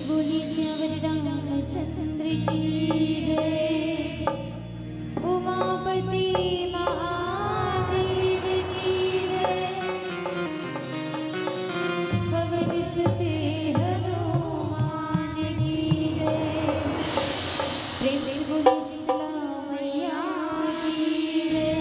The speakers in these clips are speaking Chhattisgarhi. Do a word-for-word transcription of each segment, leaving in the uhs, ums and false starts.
बोली सियावर रामचंद्र की जय, उमापति महादेव की जय, पवन सुते हनुमान की जय। प्रेम से बोली शीतला मैया की जय।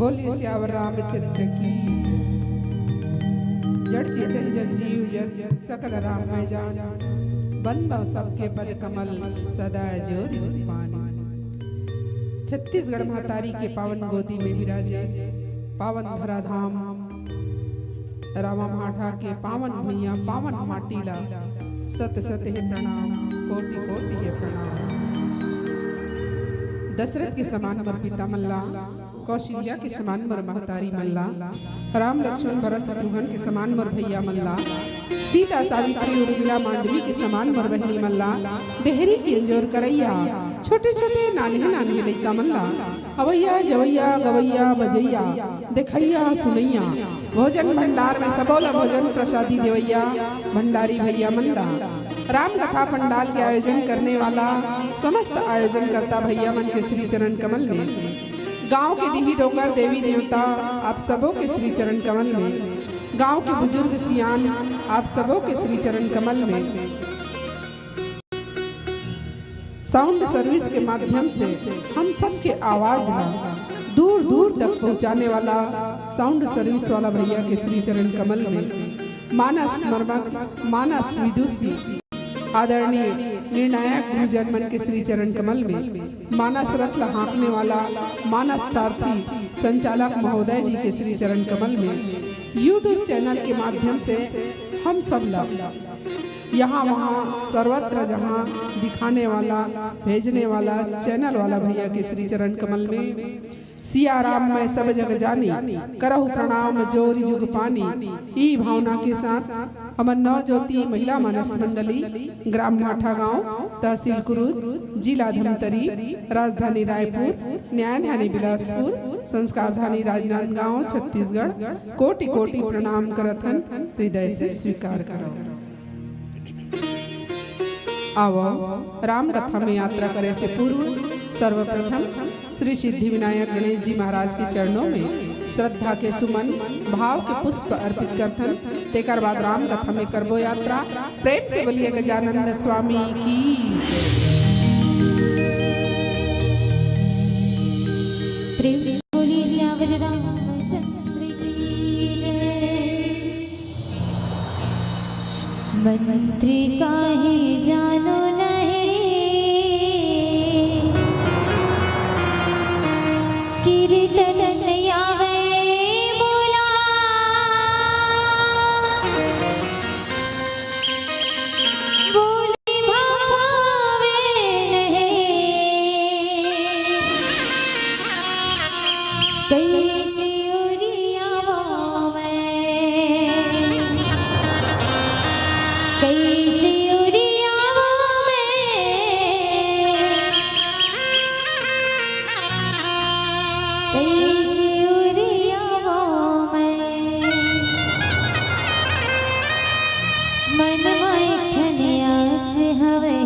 बोलिए सियावर रामचंद्र की जय। जड़ चेतन जग जीव जग सकल राम मैं जान, बंदो सबके पद कमल सदा जोर पानी। छत्तीसगढ़ महतारी के पावन गोदी में विराजे पावन धराधाम रामा भांठा के पावन भुइयां, पावन माटी ला सत सत हे प्रणाम, कोटि कोटि हे प्रणाम। दशरथ के समान मोर पिता मन ला, कौशल्या के समान मोर महतारी मन ला, राम लक्ष्मण भरत शत्रुघ्न के समान मोर भैया मन ला, सीता सावित्री उर्मिला मांडवी के समान मोर बहिनी मन ला, डेहरी के अंजोर करैया छोटे छोटे नान्हे नान्हे लइका मन ला, अवैया जवैया गवैया बजैया देखैया सुनैया, भोजन भंडार में सबो ला भोजन प्रसादी देवैया भंडारी भैया मन ला, राम कथा पंडाल के आयोजन करने वाला समस्त आयोजनकर्ता भैया मन के श्री चरण कमल में, गांव के डीही डोकर देवी देवता आप सबो के श्री चरण कमल में, गांव के बुजुर्ग सियान आप सबो के श्री चरण कमल में, साउंड सर्विस के माध्यम से हम सबके आवाज ला दूर दूर तक पहुंचाने वाला साउंड सर्विस वाला भैया के श्री चरण कमल में मानस मर्मक, मानस विदुषी, आदरणीय निर्णायक गुरुजन मन के श्री चरण कमल में, मानस रथ ला हाँकने वाला मानस सारथी संचालक महोदय जी के श्री चरण कमल में, YouTube चैनल के माध्यम से हम सब ला यहाँ वहाँ सर्वत्र जहाँ दिखाने वाला, भेजने वाला, चैनल वाला भैया के श्री चरण कमल में, सिया राम मैं सब जग जानी, करहु प्रणाम जोरि जुग पानी। ई भावना के साथ हमन नव ज्योति महिला मानस मंडली, ग्राम माठा गांव, तहसील कुरूद, जिला धमतरी, राजधानी रायपुर, न्यायधानी बिलासपुर, संस्कारधानी राजनांदगांव, छत्तीसगढ़, कोटि कोटि प्रणाम करत हन, हृदय से स्वीकार करो। आवव, राम कथा में यात्रा करे से पूर्व सर्वप्रथम श्री सिद्धि विनायक गणेश जी महाराज के चरणों में श्रद्धा के सुमन, भाव के पुष्प अर्पित करथन। तेकर बाद राम कथा में करबो यात्रा। प्रेम से बोलिए गजानंद स्वामी की जय। प्रेम से बोलिए सियावर रामचंद्र की जय। मंत्र काहे जानो नहीं, कीर्तन आवे बोला, बोले भावे नहीं। कैसे उरियावो मैं, कैसे उरियावो मैं, कैसे उरियावो मैं। मन में ठन आस हवे,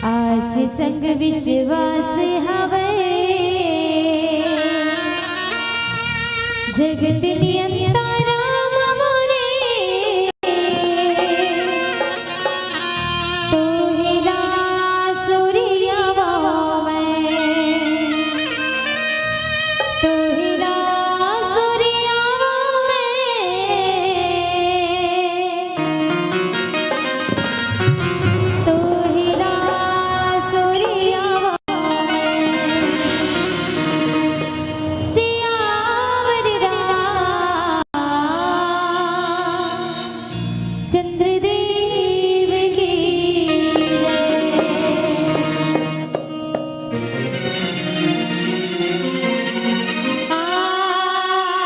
आस संग विश्वास हवे, जगत नियंता राम मोरे। तोहिला सुरियावो मैं, तोहिला सुरियावो मैं, तोहिला सुरियावो मैं। सियावर राम चंद्रदेव की जय। आ, आ, आ।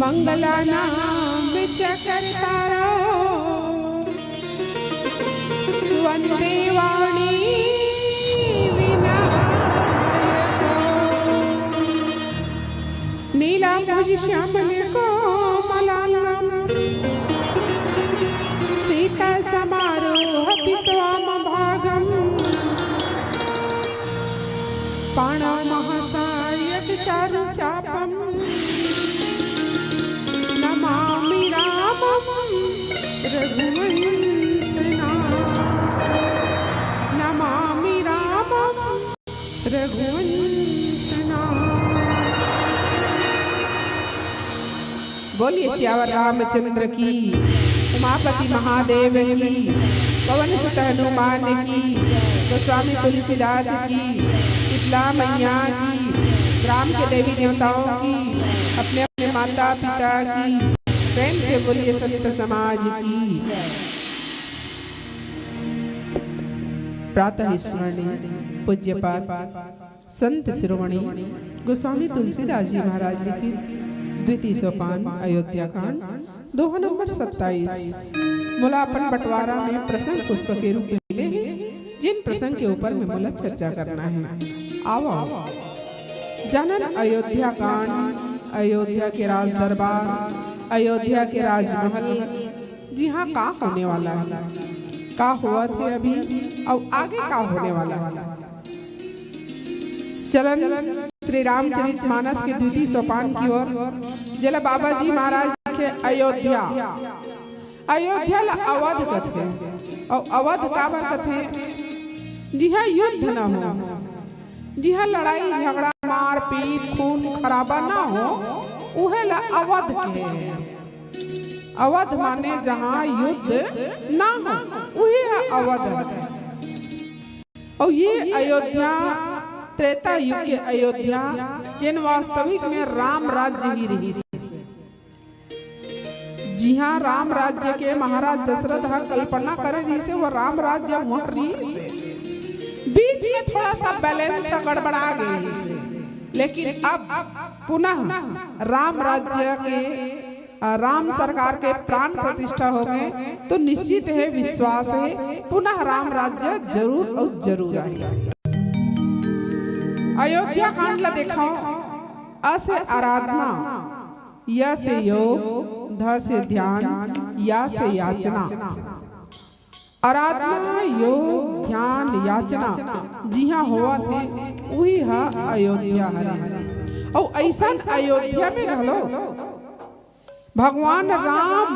मंगलानां विचक्रतारो वंदे वाणी विना। नीलाम्बुज श्यामल कोमलांगं सीता समारोह पित्वाम भागम। पाणौ महासायक चारु चापम नमामि रामम रघुवंशना। नमामि रामम रघुवंशना। बोलिए सियावर रामचंद्र की, उमापति महादेव की, पवन सुत हनुमान की, गोस्वामी तुलसीदास की, शीतला मैया की, ग्राम के देवी देवताओं की, अपने अपने माता पिता की। प्रेम से बोलिए संत समाज की। प्रातः स्मरणीय पूज्यपाद संत शिरोमणि गोस्वामी तुलसीदास जी महाराज लिखित द्वितीय सोपान अयोध्या कांड, दोहा नंबर सत्ताईस। मोला अपन बंटवारा में प्रसंग पुष्प के रूप में मिले हे, जिन प्रसंग के ऊपर में मोला चर्चा करना हे। आवव, जानन अयोध्या कांड, अयोध्या के राज दरबार, अयोध्या के राजमहल, जिहाँ का होने वाला हे, का होवत हे अभी, अउ आगे का होने वाला हे। चलन श्री रामचरित मानस के द्वितीय सोपान की ओर, जेला बाबा जी महाराज लिखे अयोध्या। अयोध्या ला अवध कथे, अउ अवध काबर कथे? जिहाँ युद्ध न हो, जिहाँ लड़ाई झगड़ा, मारपीट, खून खराबा न हो, उहे ला अवध कहे। अवध माने जहाँ युद्ध ना हो, उही ह अवध हे। अउ ये अयोध्या, त्रेता युग के अयोध्या, जेन वास्तविक में राम राज्य ही रहिस। जिहाँ राम राज्य के महाराज दशरथ ह कल्पना करे रहिस हे, वो राम राज्य वहाँ रहिस हे। बीच में थोड़ा सा बैलेंस गड़बड़ा गे रहिस हे, लेकिन अब पुनः राम राज्य के, अ, राम सरकार के प्राण प्रतिष्ठा हो गे, तो निश्चित हे, विश्वास हे, पुनः राम राज्य जरूर अउ जरूर आही। अयोध्या कांड ला देखव, अ से आराधना, य से योग, ध से ध्यान, या से याचना। आराधना, योग, ध्यान, याचना जिहाँ होवत हे, उही ह अयोध्या हरे। अउ अइसन अयोध्या में घलो भगवान राम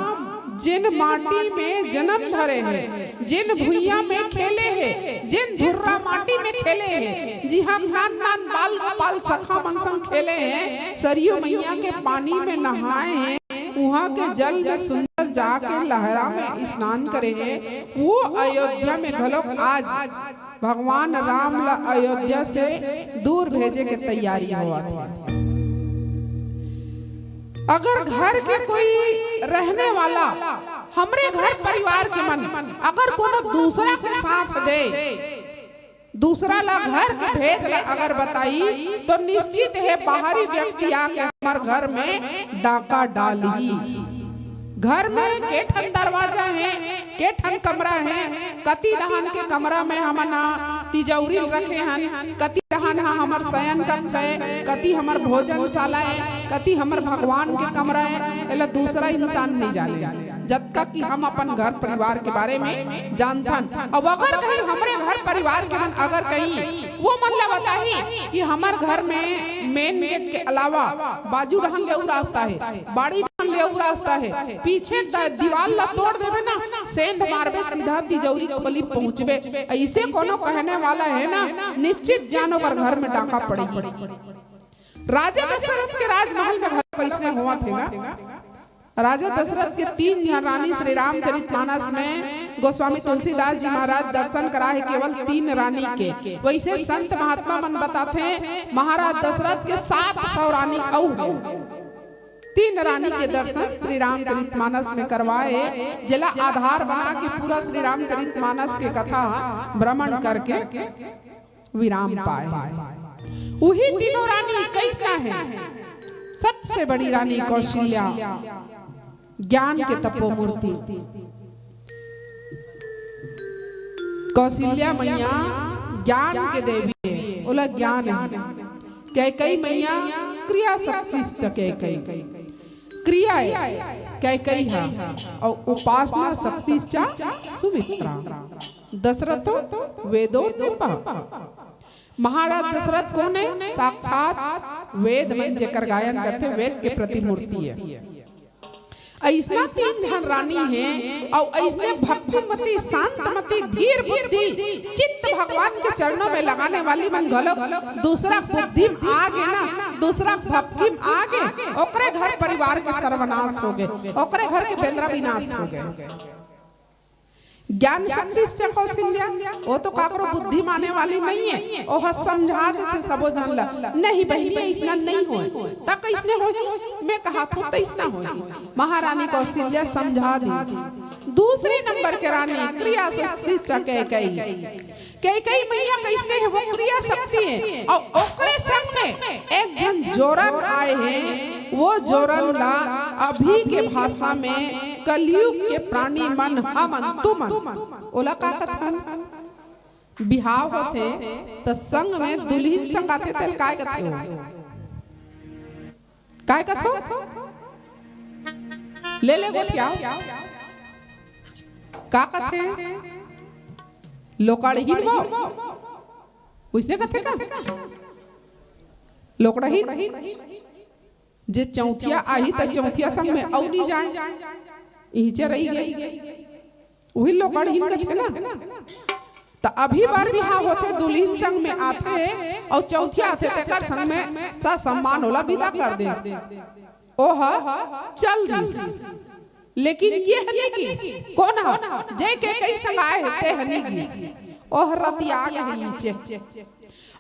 जेन माटी में जन्म धरे हे, जेन भुइयां में खेले हे, जेन धुर्रा माटी में खेले हे, जिहाँ नान नान बाल गोपाल सखा मन संग खेले हे, सरयू मैया के पानी में नहाए हे, उहाँ के जल में सुंदर जाके लहरा में स्नान करे हे, वो अयोध्या में घलोक आज भगवान राम ला अयोध्या से दूर भेजे के तैयारी होवत हे। अगर घर के कोई रहने वाला, हमरे घर परिवार के मन अगर कोनो दूसरा के साथ दे, दूसरा ला घर के भेद ला अगर बताई, तो निश्चित हे बाहरी व्यक्ति आके हमर घर में डाका डालही। घर में के ठन दरवाजा हे, के ठन कमरा हे, कति डहान के कमरा में हमन ह तिजौरी रखे हन, कति डहान ह हमर शयन कक्ष हे, कति हमर भोजनशाला हे, कति हमर भगवान के कमरा हे, एला दूसरा इंसान नहीं जाने। जतका कि हम अपन घर परिवार के बारे में जानथन। अब अगर कहीं हमरे घर परिवार के मन अगर कहीं वो मन ला बताही कि हमर घर में मेन गेट के अलावा बाजू डहन ले अउ रास्ता हे, बाड़ी डहन ले अउ रास्ता हे, पीछे द-, दीवार ला तोड़ देबे ना, सेंध मारबे, सीधा तिजौरी खोली पहुंचबे, अइसे कोनो कहने वाला हे ना, निश्चित जान ओकर घर में डाका पड़ही। राजा दशरथ के राजमहल में घर कैसने होवत हे ना, राजा दशरथ के तीन झन रानी श्री रामचरित मानस में गोस्वामी तुलसीदास जी महाराज दर्शन कराए हे केवल तीन रानी के। वैसे संत महात्मा मन बताथे महाराज दशरथ के सात सौ रानी अउ हे। तीन रानी के दर्शन श्री रामचरित मानस में करवाए, जेला आधार बना के पूरा श्री रामचरित मानस के कथा भ्रमण करके विराम पाए। उही तीनों रानी कैसना हे? सबसे बड़ी रानी कौशल्या, ज्ञान के तपो मूर्ति। कौशल्या मैया ज्ञान के देवी हे, ओला ज्ञान हे। कैकई मैया क्रिया शक्ति च कैकई, क्रिया हे कैकई ह, अउ उपासना शक्ति च सुमित्रा। दशरथो वेदोन्नता। महाराज दशरथ कोन हे? साक्षात वेद मन जेकर गायन करथे, वेद के प्रतिमूर्ति हे। अइसना तीन झन रानी हे, अउ अइसने भक्तिमती, शांतमती, धीर बुद्धि, चित्त भगवान के चरणों में लगाने वाली मन घलो दूसरा बुद्धि म आगे ना, दूसरा भक्ति म आगे, ओकरे घर परिवार के सर्वनाश होगे, ओकरे घर के बेंदरा विनाश होगे। ज्ञान शक्ति च कौशल्या, वो तो काकरो बुद्धि माने वाली नइ हे, ओह समझा देथे सबो झन ला, "नहीं बहिनी, अइसना नइ होय।" त कइसने होही? मैं कहत हूँ, त अइसना होही। महारानी कौशल्या समझा दी। दूसरी नंबर के रानी क्रिया शक्ति च कैकई। कैकई मैया कइसने हे? वो क्रिया शक्ति हे, अउ ओकरे संग में एक झन जोरन आए हे। वो जोरन ला अभी के भाषा में कलयुग के प्राणी मन, हमन, तुमन, ओला का कथन? बिहाव होथे त संग में दुल्हिन संग आथे, तेला काय कथे हो? काय कथो? ले ले गोठियाव। का कथे? लोकड़हिन वो। उसने कथे का? लोकड़हिन। जे चौथिया आही त चौथिया संग में अउ नी जाय, इहिचे रही गई। उही लोकड़हिन कथे ना। त अभी बर बिहाव होथे, दुल्हिन संग में आथे अउ चौथिया आथे, तेकर संग में ससम्मान ओला बिदा कर दे। ओह चल दिस, लेकिन ये ह नी गिस। कोन ह? जे कैकई संग आए हे, ते ह नी गिस। ओह रतिया गे इहिचे।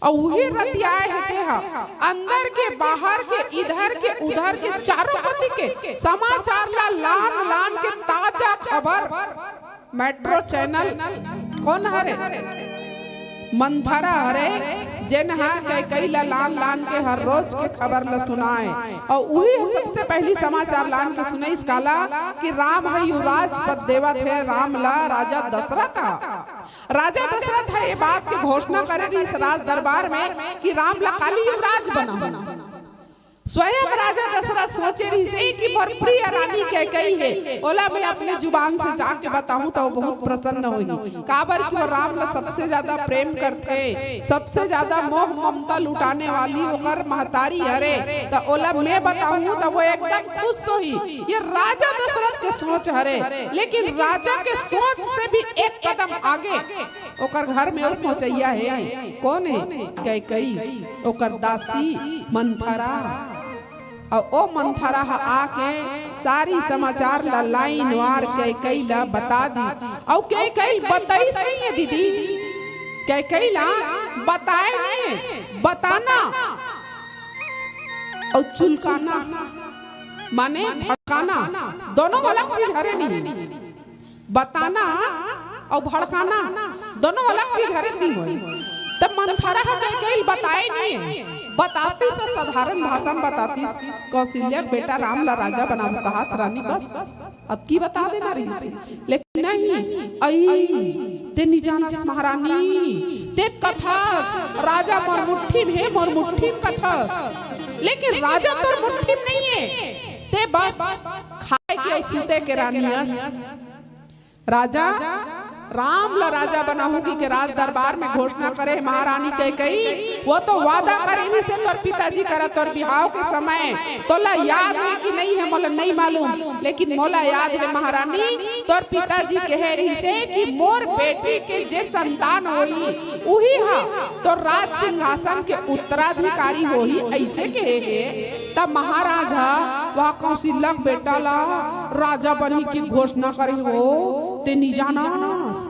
अउ उही रतियाए हे तेहा अंदर के, बाहर के, इधर के, उधर के, चारों कोती के समाचार ला लान लान के ताजा खबर। मेट्रो चैनल कोन हरे? मंथरा हरे, जेन ह कैकई ला लान लान के हर रोज के खबर ला सुनाए। अउ उही ह सबसे पहिली समाचार लान के सुनइस काला कि राम ह युवराज पद देवत हे राम ला राजा दशरथ ह। राजा दशरथ ह ये बात के घोषणा करे रिहिस राज दरबार में कि राम ला काली युवराज बनाहूं। स्वयं राजा दशरथ सोचे रिहिस हे कि मोर प्रिय रानी कैकई हे, ओला मैं अपने जुबान से जाके बताहूं त वो बहुत प्रसन्न होही। काबर कि वो राम ला सबसे ज्यादा प्रेम करथे, सबसे ज्यादा मोह ममता लुटाने वाली ओकर महतारी हरे, त ओला मैं बताहूं त वो एकदम खुश होही। ये राजा दशरथ के सोच हरे, लेकिन राजा के सोच से भी एक कदम आगे ओकर घर में अउ सोचइया हे। कोन हे? कैकई, ओकर दासी मंथरा। अउ ओ मंथरा ह आके सारी समाचार ला लाइनवार कैकई ला बता दिस। अउ कैकई ल बताइस नइ हे दीदी, कैकई ला बताए नइ हे। बताना अउ चुलकाना माने भड़काना, दोनों अलग चीज हरे नहीं। बताना अउ भड़काना दोनों अलग चीज हरे नहीं होय। तब मंथरा ह कैकई ल बताए नहीं हे, बतातिस त साधारण भाषा में बतातिस, कौशल्या के बेटा राम ला राजा बनाबो कहत रानी, बस अतकी बता देना रहिस। लेकिन नहीं, अई, ते नी जानस महारानी, ते कथस राजा मोर मुट्ठी में हे, मोर मुट्ठी में कथस, लेकिन राजा तोर मुट्ठी में नहीं हे, ते बस खाए के अउ सूते के रानी अस। राजा राम ला राजा बनाहूं कहिके राज दरबार में घोषणा करे हे महारानी कैकई। वो तो वादा करे रिहिस हे तोर पिताजी करा तोर बिहाव के समय। तोला याद हे कि नहीं हे मोला नहीं मालूम, लेकिन मोला याद हे महारानी, तोर पिताजी कहे रिहिस हे कि मोर बेटी के जे संतान होही उही ह तोर राज सिंहासन के उत्तराधिकारी होही, अइसे कहे हे। त महाराज ह वह कौशल्या के बेटा ला राजा बनही के घोषणा करे हो, ते नी जानस,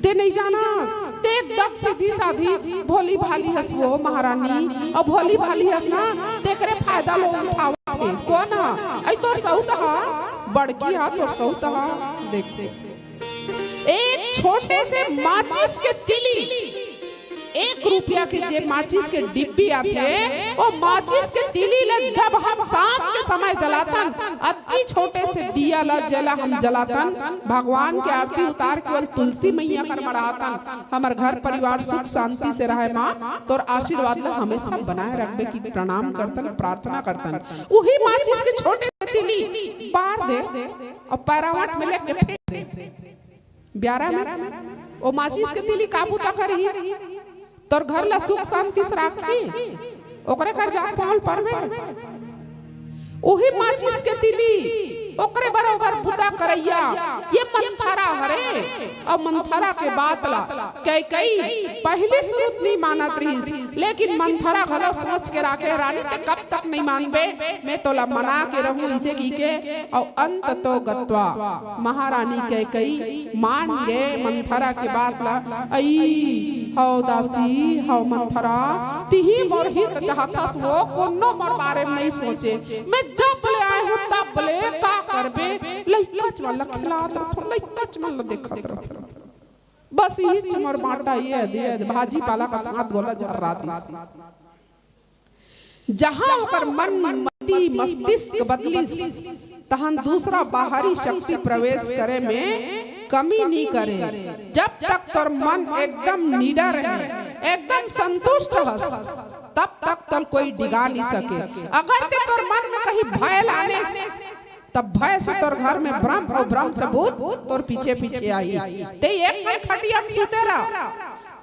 ते नी जानस, ते एकदम सीधी साधी भोली भाली हस वो महारानी, अउ भोली भाली हस ना, तेकरे फायदा लोग उठावत हे। कोन ह? अई तोर सउत ह, बड़की ह तोर सउत ह। देख, एक छोटे से माचिस के तिली एक रुपया के जे माचिस के डिब्बी आथे, वो माचिस के तिली ल जब हम शाम के समय जलाथन, अति छोटे से दिया ल जेला हम जलाथन, भगवान के आरती उतार के ओला तुलसी मैया कर मढ़ाथन। हमर घर परिवार सुख शांति से रहय माँ, तोर आशीर्वाद ल हमेशा बनाए रखबे कि प्रणाम करथन, प्रार्थना करथन। उही माचिस के छोटे से तिली बार दे अउ पैरावट में लेके फेंक दे। ब्यारा में ओ माचिस के तिली का बूता करही? तोर घर ला सुख शांति से राखही? ओकरे कर जात पाँव ल परबे? उही माचिस के तिली ओकरे बरोबर बूता करइया ये मंथरा हरे। अउ मंथरा के बात ला कैकई पहिली सुरुत नइ मानत रहिस, लेकिन मंथरा घलो सोच के राखे, रानी, ते कब तक नइ मानबे, मैं तोला मना के रहूं, इसे कहिके। अउ अंत तो गत्वा महारानी कैकई मान गे मंथरा के बात ला। अई हव दासी, हव मंथरा, तिही मोर हित चाहथस, वो कोनो मोर बारे में नइ सोचे। मैं जब ले आए हूँ तब ले का करबे, लइकच मन ल खिलात रथों, लइकच मन ल देखत रथों। बस इही च मोर बांटा ये दे, भाजी पाला का साथ गोला जर्रा दिस। जहाँ ओकर मन, मति, मस्तिष्क बदलिस, तहन दूसरा बाहरी शक्ति प्रवेश करे में कमी नी करे। जब तक तोर मन एकदम निडर हे, एकदम संतुष्ट हस, तब तक तोर कोई डिगा नी सके। अगर ते तोर मन में कहीं भय लाने, तब भय से तोर घर में ब्रह्म अउ ब्रह्म से भूत तोर पीछे पीछे आही। ते एक कन खटिया में सूते रह,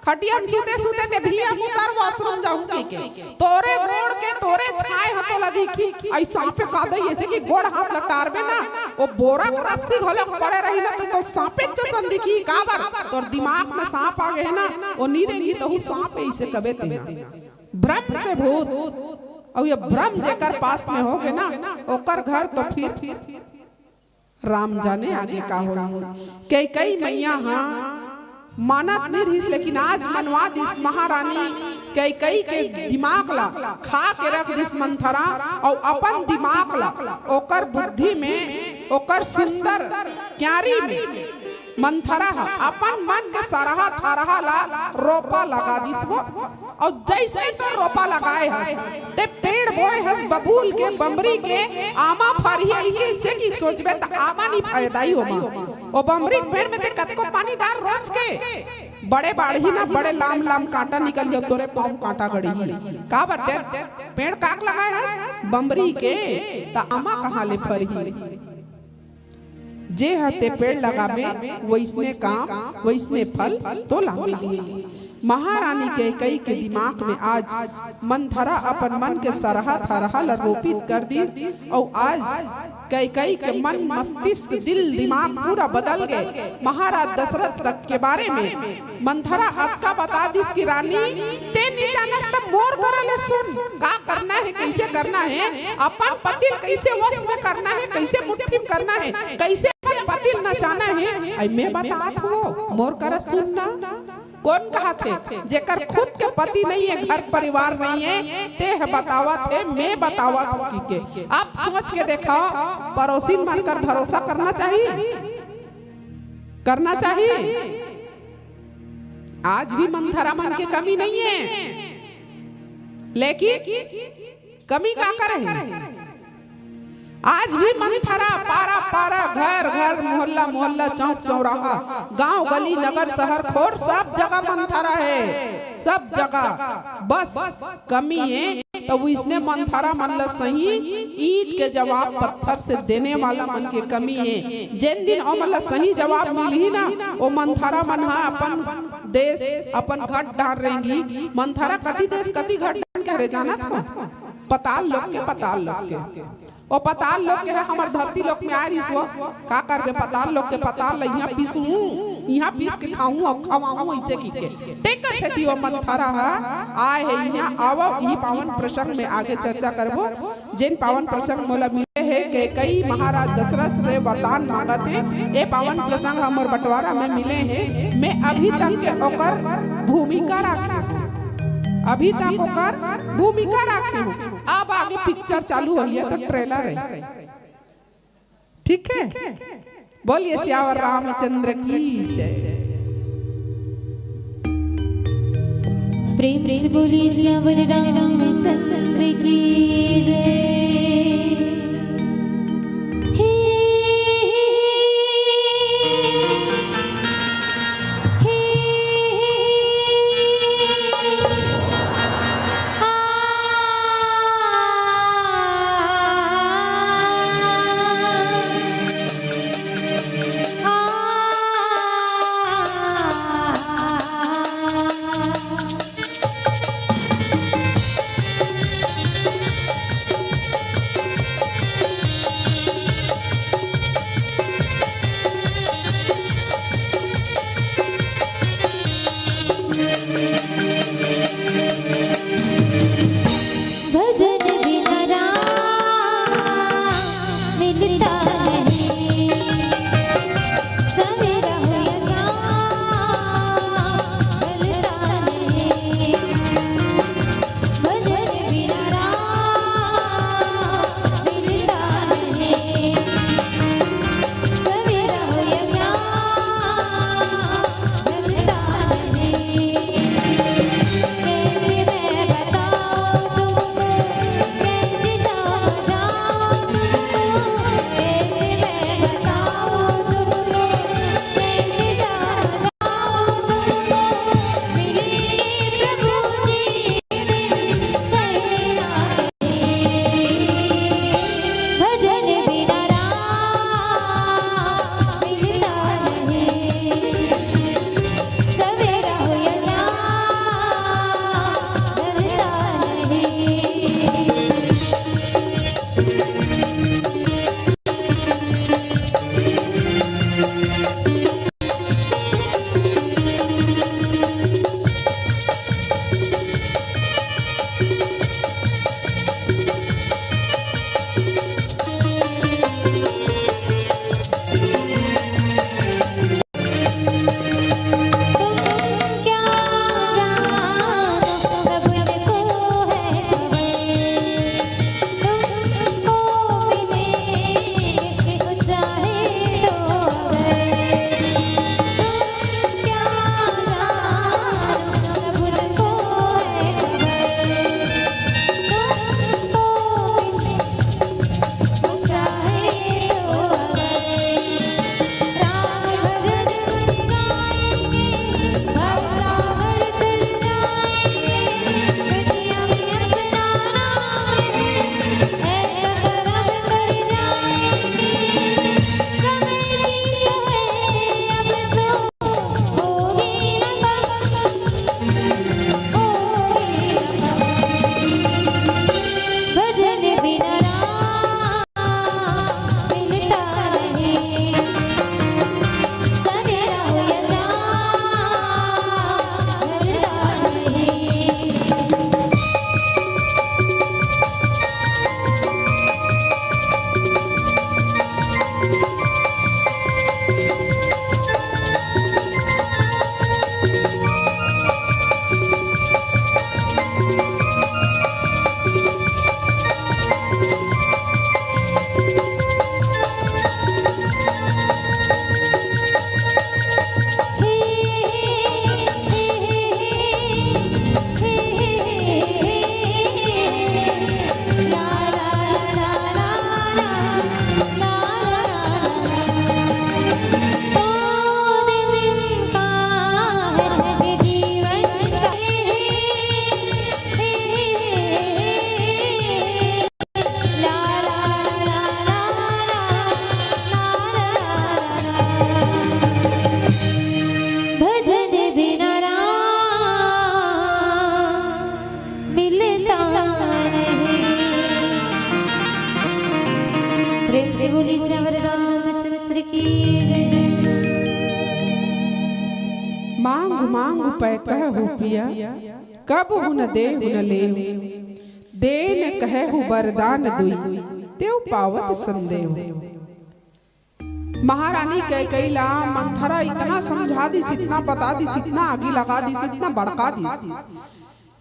खटिया में सूते सूते ते भुइयां उतर, washroom जाहूं कहिके। तोरे गोड़ के, तोरे छांय ह तोला दिखही। अई सांपे का दई, अइसे कि गोड़ हाथ ल टारबे ना, ओ बोरा के रस्सी घलो पड़े रही ना, त तो सांपे जइसन दिखही। काबर? तोर दिमाग में सांप आ गे ना, ओ नी रेंगही तहू सांप हे, अइसे कबे तें। ब्रह्म से भूत, अउ ये ब्रह्म जेकर पास में होगे ना, ओकर घर तो फिर राम जाने आगे का होही। कैकई मैया ह मानत नइ रहिस, लेकिन आज मनवा दिस महारानी कैकई के दिमाग ला, खा के रख दिस मंथरा, अउ अपन दिमाग ला, ओकर बुद्धि में, ओकर सुंदर क्यारी में मंथरा ह अपन मन के सरहा थरहा ला रोपा लगा दिस वो। अउ जइसने तो रोपा लगाए हस, ते पेड़ बोए हस बबूल के, बमरी के, आमा फरही कहिके, अइसे कि सोचबे त आमा नी फरे दाई ओमा। ओ बमरी के पेड़ में ते कतको पानी डार रोज के, बड़े बाढ़ही ना, बड़े लाम लाम कांटा निकलही, तोरे पाँव कांटा गड़ही। काबर ते पेड़ काक लगाए हस? बमरी के, त आमा कहाँ ले फरही? जे ह ते पेड़ लगाबे, वइसने काम, वइसने फल तोला मिलही। महारानी कैकई के दिमाग में आज मंथरा अपन मन के सरहा थरहा ल रोपित कर दिस, अउ आज कैकई के मन, मस्तिष्क, दिल, दिमाग पूरा बदल गे। महाराज दशरथ तक के बारे में मंथरा अतका बता दिस कि रानी, ते नी जानस त मोर करा ले सुन, का करना हे, कइसे करना हे, अपन पति ल कइसे वश में करना हे, कइसे मुट्ठी में करना हे, कइसे अपन पति ल नचाना हे, अई मैं बतात हूँ, मोर करा सुन ना। कोन कहत हे, जेकर खुद के पति नइ हे, घर परिवार नइ हे, ते ह बतावत हे, मैं बतावत हूँ कहिके। अब सोच के देखव, परोसिन मन कर भरोसा करना चाही, करना चाही। आज भी मंथरा मन के कमी नइ हे, लेकिन कमी का करे हे? आज भी मंथरा, पारा पारा, घर घर, मोहल्ला मोहल्ला, चौक चौराहा, गांव गली, नगर शहर खोर, सब जगह मंथरा हे, सब जगह। बस कमी हे त वइसने मंथरा मन ल सही ईंट के जवाब पत्थर से देने वाला मन के कमी हे। जेन दिन ओमन ल सही जवाब मिलही ना, ओ मंथरा मन ह अपन देश, अपन घट डार रेंगी। मंथरा कति देश, कति घट डार के हरे जानत हो? पताल लोक के, पताल लोक के। ओ पताल लोक के ह, हमर धरती लोक में आय रिहिस वो। का करबे, पताल लोक के पताल ल इहाँ पीसहूँ, इहाँ पीस के खाहूँ अउ खवाहूँ, अइसे कहिके। तेकर सेती ओ मंथरा ह आय हे इहाँ। आवव, इही पावन प्रसंग में आगे चर्चा करबो। जेन पावन प्रसंग मोला मिले हे, कैकई महाराज दशरथ से वरदान मांगत हे, ए पावन प्रसंग हमर बंटवारा में मिले हे। मैं अभी तक के ओकर भूमिका राखे हूँ, अभी तक ओकर भूमिका राखे हूँ। अब आगे पिक्चर चालू होही त ट्रेलर हे, ठीक हे? बोलिए सियावर रामचंद्र की जय। प्रेम से बोली सियावर रामचंद्र की जय। हे, हे, हे, हे, हे, आ, आ, भजन बिना राम मिलता नहीं, सवेरा हो या शाम ढलता नहीं। भजन बिना राम मिलता नहीं, सवेरा हो या शाम ढलता नहीं। कैसे मैं बताऊं तुमको, कैसे समझाऊं तुमको, कैसे मैं बताऊं तुमको, कैसे समझाऊं तुमको, मेरे प्रभु जी। भजन बिना राम मिलता नहीं, सवेरा हो या शाम ढलता नहीं। भजन बिना राम मिलता नहीं, सवेरा हो या शाम ढलता नहीं। भजन बिना राम मिलता नहीं। प्रेम से बोली सियावर रामचंद्र की जय। मांग मांग पै कहु पिया, कबहु न देहु न लेव। देन कहु बरदान दुई, तेउ पावत संदेव। महारानी कैकई ला मंथरा इतना समझा दिस, इतना बता दिस, इतना आगी लगा दिस, इतना भड़का दिस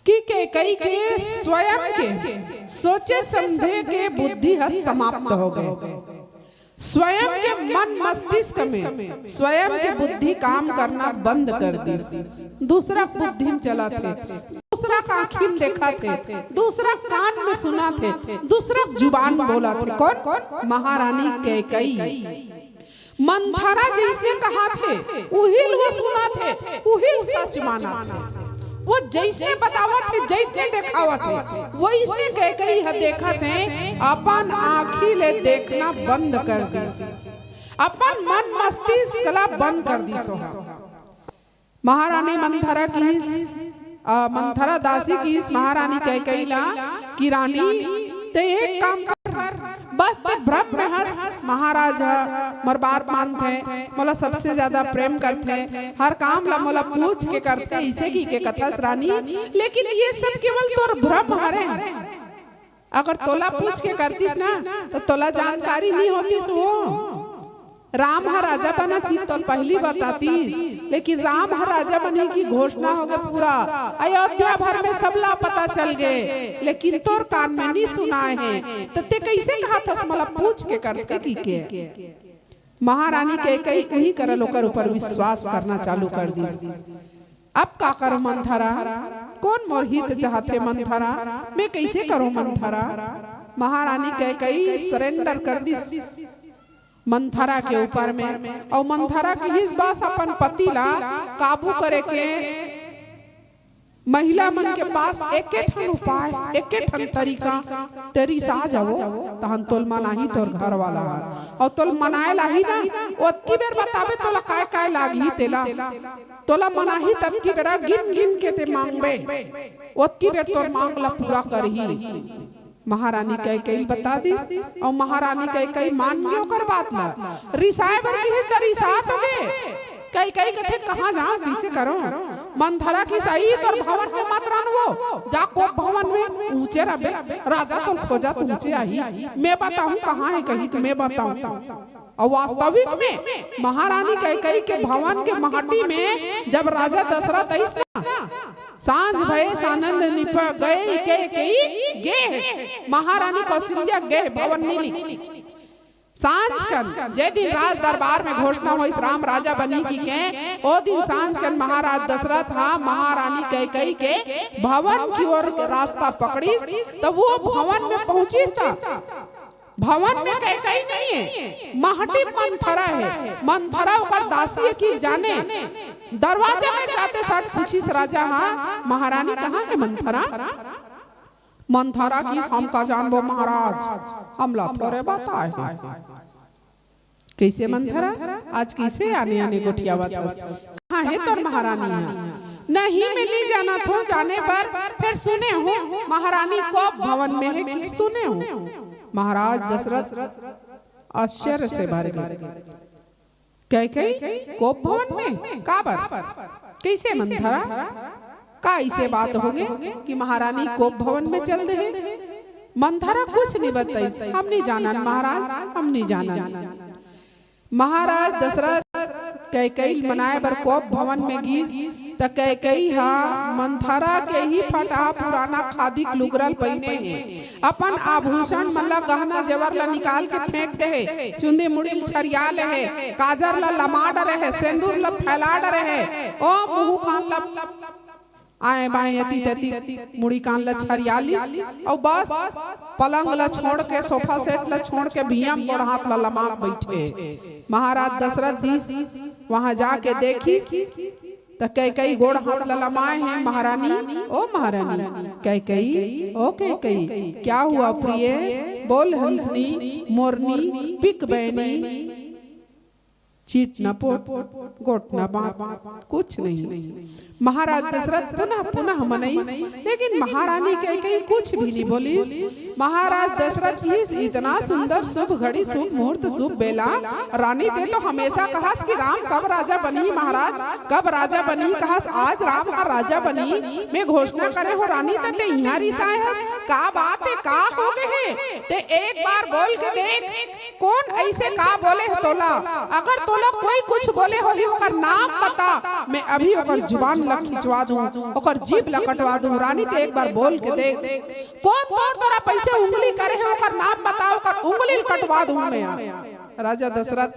कि कैकई के स्वयं के सोचे समझे के बुद्धि ह समाप्त हो गए। स्वयं के मन मस्तिष्क में स्वयं के बुद्धि काम करना बंद कर दिस। दूसरा के बुद्धि में चलत हे, दूसरा के आँखी में देखत हे, दूसरा के कान में सुनत हे, दूसरा के जुबान में बोलत हे। कौन? महारानी कैकई। मंथरा जइसने कहत हे, उही ल वो सुनत हे, उही ल सच मानत हे। वो जइसने बतावत हे, जइसने देखावत हे, वइसने कैकई ह देखत हे, अपन आँखी ले देखना बंद कर दिस, अपन मन मस्तिष्क ला बंद कर दिस। महारानी मंथरा किहिस, अ, मंथरा दासी किहिस महारानी कैकई ला कि रानी, ते एक काम कर, बस ते ब्रह्म हस, महाराज ह मोर बात मानथे, मोला सबसे ज्यादा प्रेम करथे, हर काम ला मोला पूछ के करथे, इसे कहिके कथस रानी। लेकिन ये सब केवल तोर भ्रम हरे। अगर तोला पूछ के करतिस ना, त तोला जानकारी नइ होतिस वो। राम ह राजा बनही त तोला पहिली बतातिस, लेकिन राम ह राजा बनही के घोषणा होगे पूरा अयोध्या भर में, सबला पता चल गे, लेकिन तोर कान में नइ सुनाय हे, त ते कइसे कहत हस मोला पूछ के करथे कहिके? महारानी कैकई उही करा ल ओकर ऊपर विश्वास करना चालू कर दिस। अब का करों मंथरा? कोन मोर हित चाहथे मंथरा? मैं कइसे करों मंथरा? महारानी कैकई surrender कर दिस मंथरा के ऊपर में, अउ मंथरा किहिस बस अपन पति ला काबू करे के महिला मन के पास एके ठन उपाय, एके ठन तरीका, ते रिसा जावो, तहन तोला मनाही तोर घर वाला ह। अउ तोला मनाए ल आही ना, ओतकी बेर बताबे तोला काय काय लागही तेला। तोला मनाही ततकी बेरा गिन गिन के ते मांगबे, ओतकी बेर तोर मांग ला पूरा करही। महारानी कैकई ल बता दिस, अउ महारानी कैकई मान गे ओकर बात ला। रिसाए बर किहिस त रिसा तो गे। कैकई कथे, "कहाँ जांव, कइसे करों?" मंथरा किहिस, "अई तोर भवन में मत रहन वो, जा कोप भवन में, ऊंचे रहिबे, राजा तोला खोजत ऊंचे आही, मैं बताहूं कहाँ हे कहिके, मैं बताहूं।" अउ वास्तविक में महारानी कैकई के भवन के महटी में जब राजा दशरथ आइस ना, सांझ भए सानन निपा, गे कैकई गे हे, महारानी कौशल्या गे हे, भवन नइ लिखिस। सांझ कन, जे दिन राज दरबार में घोषणा होइस राम राजा बनही कहिके, ओ दिन सांझ कन महाराज दशरथ ह महारानी कैकई के भवन की ओर रास्ता पकड़िस, त वो भवन में पहुंचिस त भवन में कैकई नइ हे, महटी मंथरा हे। मंथरा ओकर दासी हे कि जाने, दरवाजा में जाते साठ पूछिस राजा ह, "महारानी कहाँ हे मंथरा?" मंथरा किहिस, "हम का जानबो महाराज, हमला थोरे बताए हे।" कइसे मंथरा? आज कइसे आने आने गोठियावत हस? कहाँ हे तोर महारानी ह? "नहीं, मैं नइ जानत हों, जाने बर फेर सुने हों महारानी कोप भवन में हे, कि सुने हों।" महाराज दशरथ आश्चर्य से भर गे। कैकई कोप भवन में? काबर? कइसे मंथरा? का अइसे बात होगे कि महारानी कोप भवन में चल दे हे? मंथरा कुछ नइ बताइस, "हम नइ जानन महाराज, हम नइ जानन।" महाराज दशरथ कैकई ल मनाए बर कोप भवन में गिस, त कैकई ह मंथरा के ही फटहा पुराना खादी के लुगरा ल पहिने हे, अपन आभूषण मन ला, गहना जेवर ला निकाल के फेंक दे हे, चुंदी मुड़ी ल छरिया ले हे, काजर ला लमा डरे हे, सेंदूर ला फैला डरे हे, ओ मुहूं कान ला आए बाएं अति तति मुड़ी कान ला छरिया लिस, अउ बस पलंग ला छोड़ के, सोफा सेट ला छोड़ के भुइयां म गोड़ हाथ ला लमा के बइठे। महाराज दशरथ दिस वहां जाके देखिस, त कैकई गोड़ हाथ ला लमाए हे, "महारानी, ओ महारानी, कैकई, ओ कैकई, क्या हुआ प्रिय? बोल हंसनी, मोरनी, पिक बैनी।" चीट न पोट, गोठ न बात, कुछ नहीं। महाराज दशरथ पुनः पुनः मनइस, लेकिन महारानी कैकई कुछ भी नइ बोलिस। महाराज दशरथ किहिस, "इतना सुंदर शुभ घड़ी, शुभ मुहूर्त, शुभ बेला, रानी ते तो हमेशा कहस कि राम कब राजा बनही महाराज, कब राजा बनही कहस, आज राम ह राजा बनही, मैं घोषणा करे हों रानी, त ते इहां रिसाए हस, का बात हे, का होगे हे? ते एक बार बोल के देख।" कोन अइसे का बोले हे तोला? अगर तोला कोई कुछ बोले होही, ओकर नाम बता, मैं अभी ओकर जुबान ला खिंचवा दूं, ओकर जीभ ला कटवा दूं। रानी, ते एक बार बोल के देख, कोन तोर तरफ अइसे उंगली करे हे, ओकर नाम बता, ओकर उंगली ला कटवा दूं मैं। राजा दशरथ,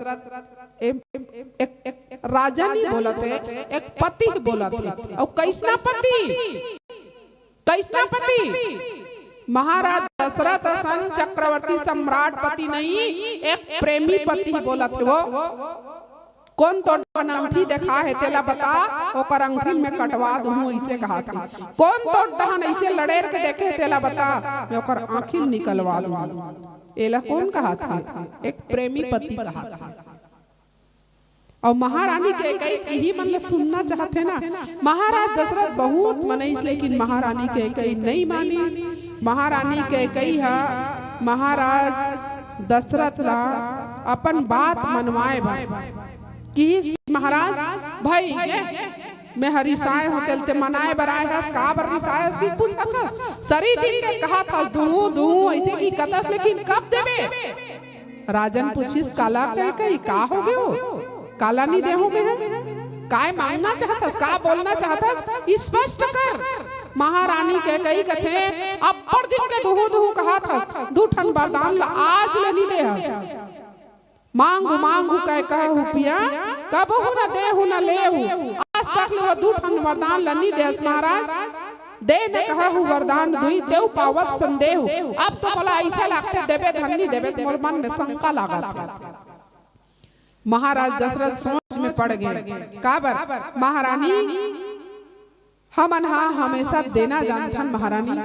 ए, एक, एक राजा नहीं बोलत हे, एक पति बोलत हे। अउ कइसना पति? कइसना पति? महाराज दशरथ असन चक्रवर्ती सम्राट पति नहीं, एक प्रेमी पति बोलत हे वो। कोन तोर डहन अंगठी देखा हे तेला बता, ओकर अंगठी में कटवा दूहूं, अइसे कहाथे। कोन तोर डहन अइसे लड़ेर के देखे हे तेला बता, मैं ओकर आंखी निकलवा दूहूं। एला कोन कहाथे? एक प्रेमी पति कहाथे। अउ महारानी कैकई इही मन ल सुनना चाहथे ना। महाराज दशरथ बहुत मनइस, लेकिन महारानी कैकई नइ मानिस। महारानी कैकई ह महाराज दशरथ ला अपन बात मनवाए बर किहिस, महाराज, भई गे, मैं ह रिसाए हों, तेला ते मनाए बर आए हस, काबर रिसाए हस कि पूछत हस? सरी दिन के कहत हस, दूहूं, दूहूं, अइसे कि कथस, लेकिन कब देबे? राजन पूछिस, काला कैकई, का हो गे वो? काला नी देहूं मैं ह? काय मांगना चाहत हस? का बोलना चाहत हस? स्पष्ट कर। महारानी कैकई कथे, अब्बड़ दिन के दूहूं दूहूं कहत हस, दू ठन वरदान ला आज ले नी दे हस। मांगहूं मांगहूं कहि कहहूं पिया, कबहूं न देहूं न लेहूं। आज तक ले वो दू ठन वरदान ला नी दे हस महाराज। दे न कहहूं वरदान दुई, तेहू पावत संदेहूं। अब तो मोला अइसे लागथे देबे धन नी देबे, त मोर मन में शंका लागत हे। महाराज दशरथ सोच में पड़ गे। काबर? महारानी, हमन हा हमेशा देना जानथन महारानी।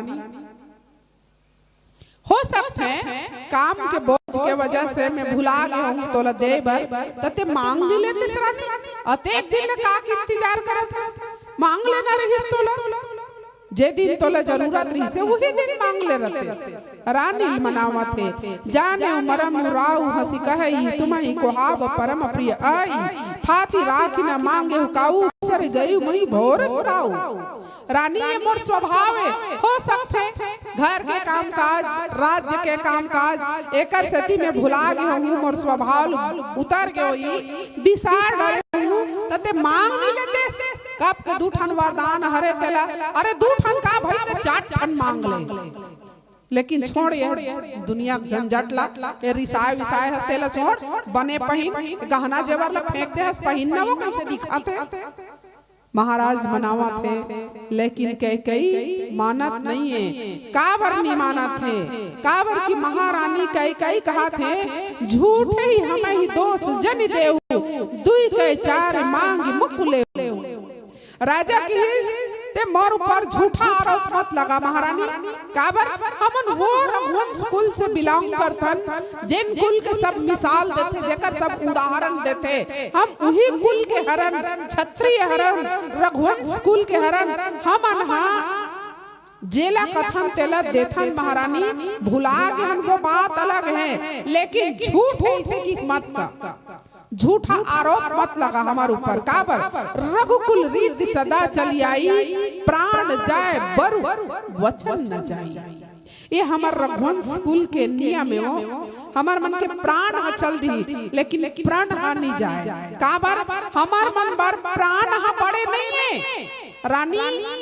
हो सकथे काम के बोझ के वजह से मैं भुला गे हों तोला दे बर, त ते मांग नी लेतेस रानी। अतेक दिन ले का के इंतजार करत हस? मांग लेना रहिस तोला। जे दिन तोला जरूरत रहिसे, उही दिन मांग ले रहते। रानी मनावत हे, जानेव मरम राऊ हँसि कहई, तुम्हई कोहाब परम प्रिय आई। थाती राखि न मांगेव काऊ, बिसर गई मुहि भोर सुराऊ। रानी, ये मोर स्वभाव हे। हो सकथे घर के कामकाज, राज्य के कामकाज, एकर सेती में भुला गे हों, मोर स्वभाव उतर गे होही, बिसार डरे हों, त ते मांग नी लेतेस। कब के दू ठन वरदान हरे तेला, अरे दू ठन का भई, ते चार ठन मांग ले। लेकिन छोड़ ये दुनिया के झंझट ला, ये रिसाए विसाए हस तेला छोड़, बने पहिन, गहना जेवर ला फेंक दे हस, पहिन ना वो कइसे दिखत हे। महाराज मनावत हे, लेकिन कैकई मानत नइये। काबर नी मानत हे? काबर कि महारानी कैकई कहत हे, झूठे ही हमहि दोष जनि देहु, दुई कै चार मांगि मुख लेहु। राजा किहिस, ते मोर ऊपर झूठा आरोप मत लगा महारानी। काबर? हमन वो रघुवंश कुल से belong करथन, जेन कुल के सब मिसाल देथे, जेकर सब उदाहरण देथे। हम उही कुल के हरन, क्षत्रिय हरन, रघुवंश कुल के हरन। हमन हा जेला कथन तेला देथन महारानी, भुला गे हन वो बात अलग हे, लेकिन झूठ अइसे कि मत का। झूठा आरोप मत लगा हमर ऊपर। काबर? रघुकुल रीति सदा चली आई, प्राण जाय बरु वचन न जाई। ये हमर रघुवंश कुल के नियम हे वो। हमर मन के प्राण ह चल दिही, लेकिन प्रण ह नी जाय। काबर? हमर मन बर प्राण ह बड़े नइये। रानी,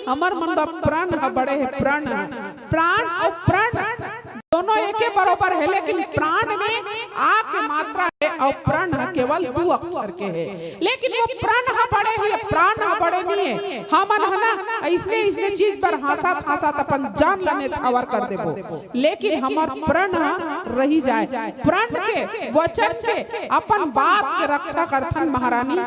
हमर मन बर प्रण ह बड़े हे, प्रण ह। प्राण अउ प्रण दोनों एके बरोबर हे, लेकिन प्राण में आ के मात्रा हे अउ प्रण ह केवल दू अक्षर के हे। लेकिन वो प्रण ह बड़े हे, प्राण ह बड़े नइये। हमन ह ना अइसने अइसने चीज बर हाँसत हाँसत अपन जान ला नेछावर कर देबो, लेकिन हमर प्रण ह रहि जाय। प्रण के, वचन के, अपन बात के रक्षा करथन महारानी।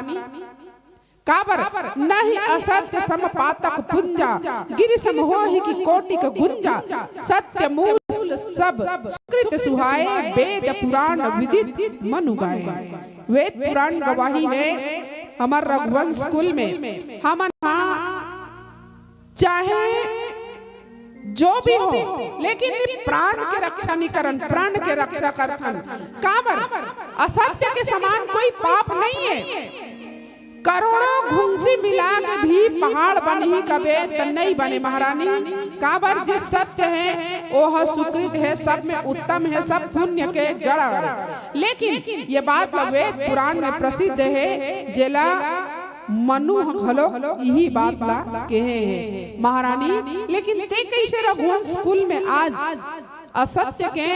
काबर? नहि असत्य सम पातक पुंजा, गिरि सम होहि कि कोटिक गुंजा। सत्य मूल सब सुकृत सुहाए, वेद पुराण विदित मनु गाए। वेद पुराण गवाही हे हमर रघुवंश कुल में। हमन हा चाहे जो भी हो, लेकिन ये प्राण के रक्षा नी करन, प्रण के रक्षा करथन। काबर? असत्य के समान कोई पाप नइये। करोड़ों घुंघची मिला के भी पहाड़ बनही कबे त नइ बने महारानी। काबर? जे सत्य हे, ओह सुकृत हे, सब में उत्तम हे, सब पुण्य के जड़ हे। लेकिन ये बात वेद पुराण में प्रसिद्ध हे, जेला मनु ह घलो इही बात ला केहे हे, महारानी, लेकिन ते कइसे रघुवंश कुल में आज असत्य के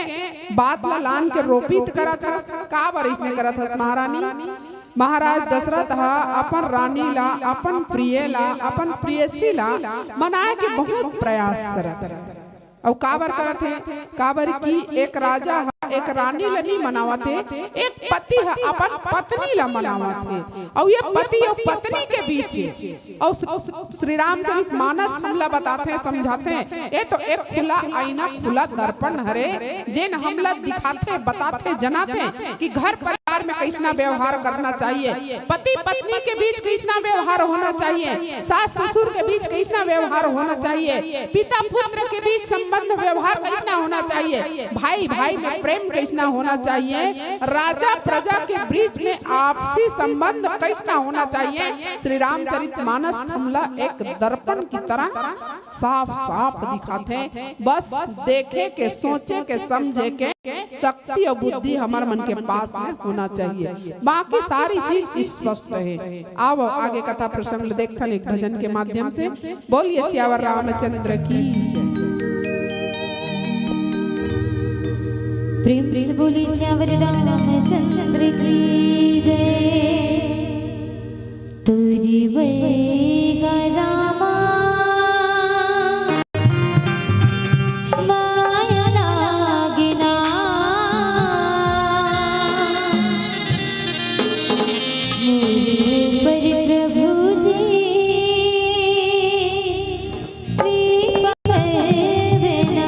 बात ला लान के रोपित करत हस? काबर अइसने करत हस, महारानी? महाराज दशरथ ह अपन रानी ला, अपन प्रिय ला, अपन प्रेयसी ला मनाए के बहुत प्रयास करत हे। अउ काबर करत हे? काबर कि एक राजा ह एक रानी ला नी मनावत हे, एक पति ह अपन पत्नी ला मनावत हे। अउ ये पति अउ पत्नी के बीच हे। अउ श्री, श्री रामचरित मानस हमला बताथे, समझाथे, ये तो एक खुला आईना, खुला दर्पण हरे, जेन हमला दिखाथे, बताथे, जनाथे कि घर परिवार में कइसना व्यवहार करना चाहिए, पति पत्नी के बीच कइसना व्यवहार होना चाहिए, सास ससुर के बीच कइसना व्यवहार होना चाहिए, पिता पुत्र के बीच संबंध व्यवहार कइसना होना चाहिए, भाई भाई में प्रेम कइसना होना चाहिए, राजा प्रजा के बीच में आपसी संबंध कइसना होना चाहिए। श्री रामचरित मानस हमला एक दर्पण की तरह साफ साफ दिखाथे। बस देखे के, सोचे के, समझे के शक्ति अउ बुद्धि हमर मन के पास में होना चाहिए, बाकी सारी चीज स्पष्ट हे। आवो आगे कथा प्रसंग ल देखथन एक भजन के माध्यम से। बोलिए सियावर रामचंद्र की जय। प्रेम से बोली सियावर रामचंद्र की जय। तुझी बैगा रामा माया लागना, मोरे ऊपर प्रभु जी कृपा करबे ना।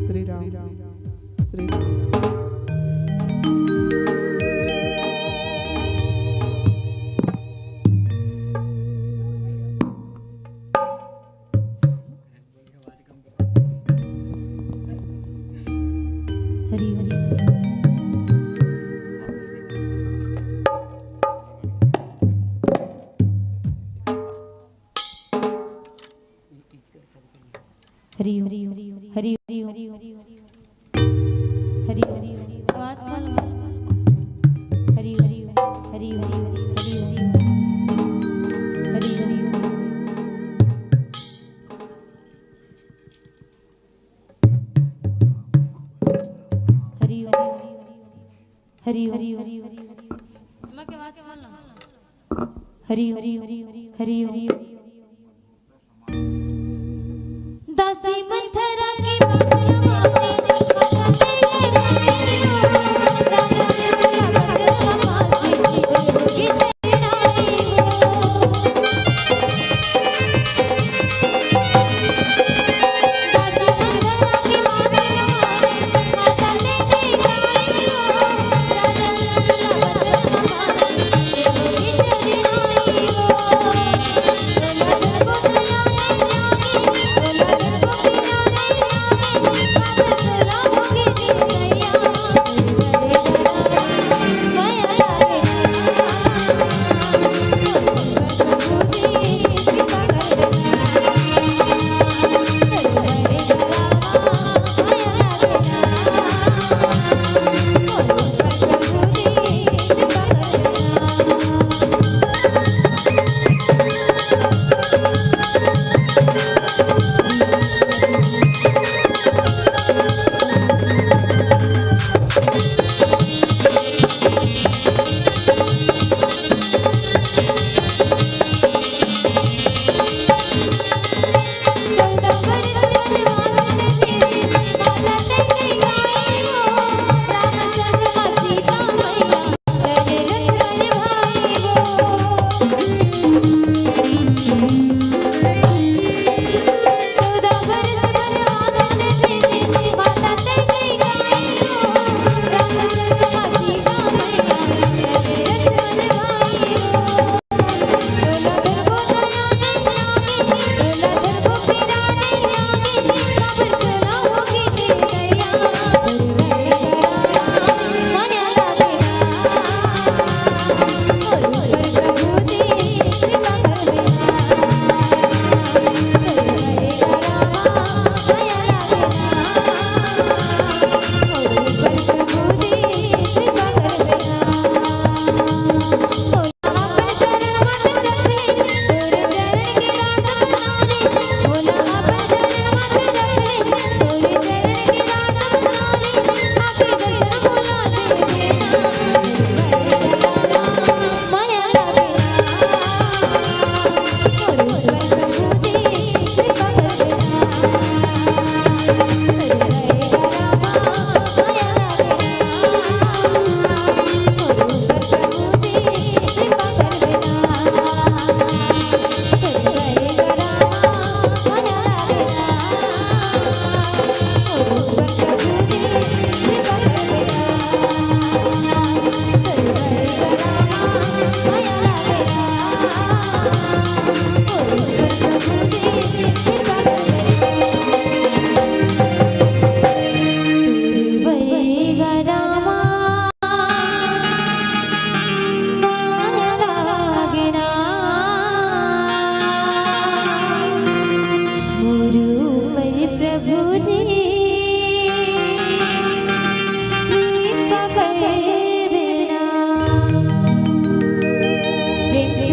श्री राम, श्री राम। हरि हरि। हरि हरि हरि हरि। हरि हरि हरि। आवाज कम। हरि हरि हरि हरि हरि हरि। हरि हरि। हरि हरि हरि हरि। हरि हरि हरि हरि। दासी मंथरा के बात ला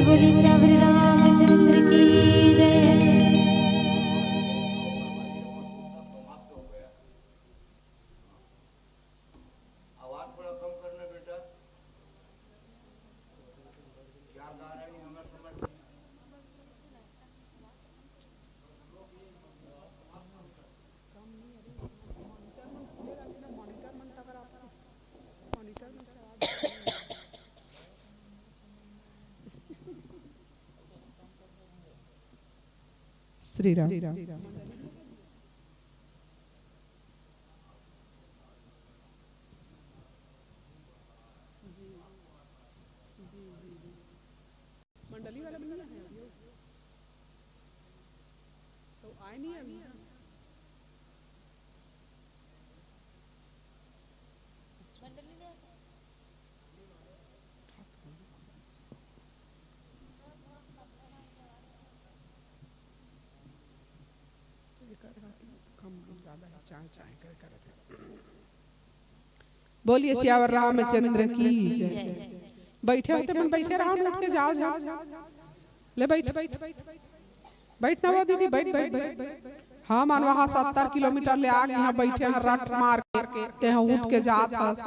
बोलिए सियावर रामचंद्र की जय। श्री राम। मंडली वाला भी नहीं आया अभी। तो आए नहीं अभी। बोलिए सियावर रामचंद्र की जय। बैठे होते मन बैठे रहो, उठ के जाओ, जाओ। ले बैठ, बैठ, बैठ ना वो दीदी, बैठ, बैठ, बैठ। हाँ, मन वहाँ सत्तर किलोमीटर ले आके यहाँ बैठे हैं, रट मार के, ते हैं उठ के जात हस।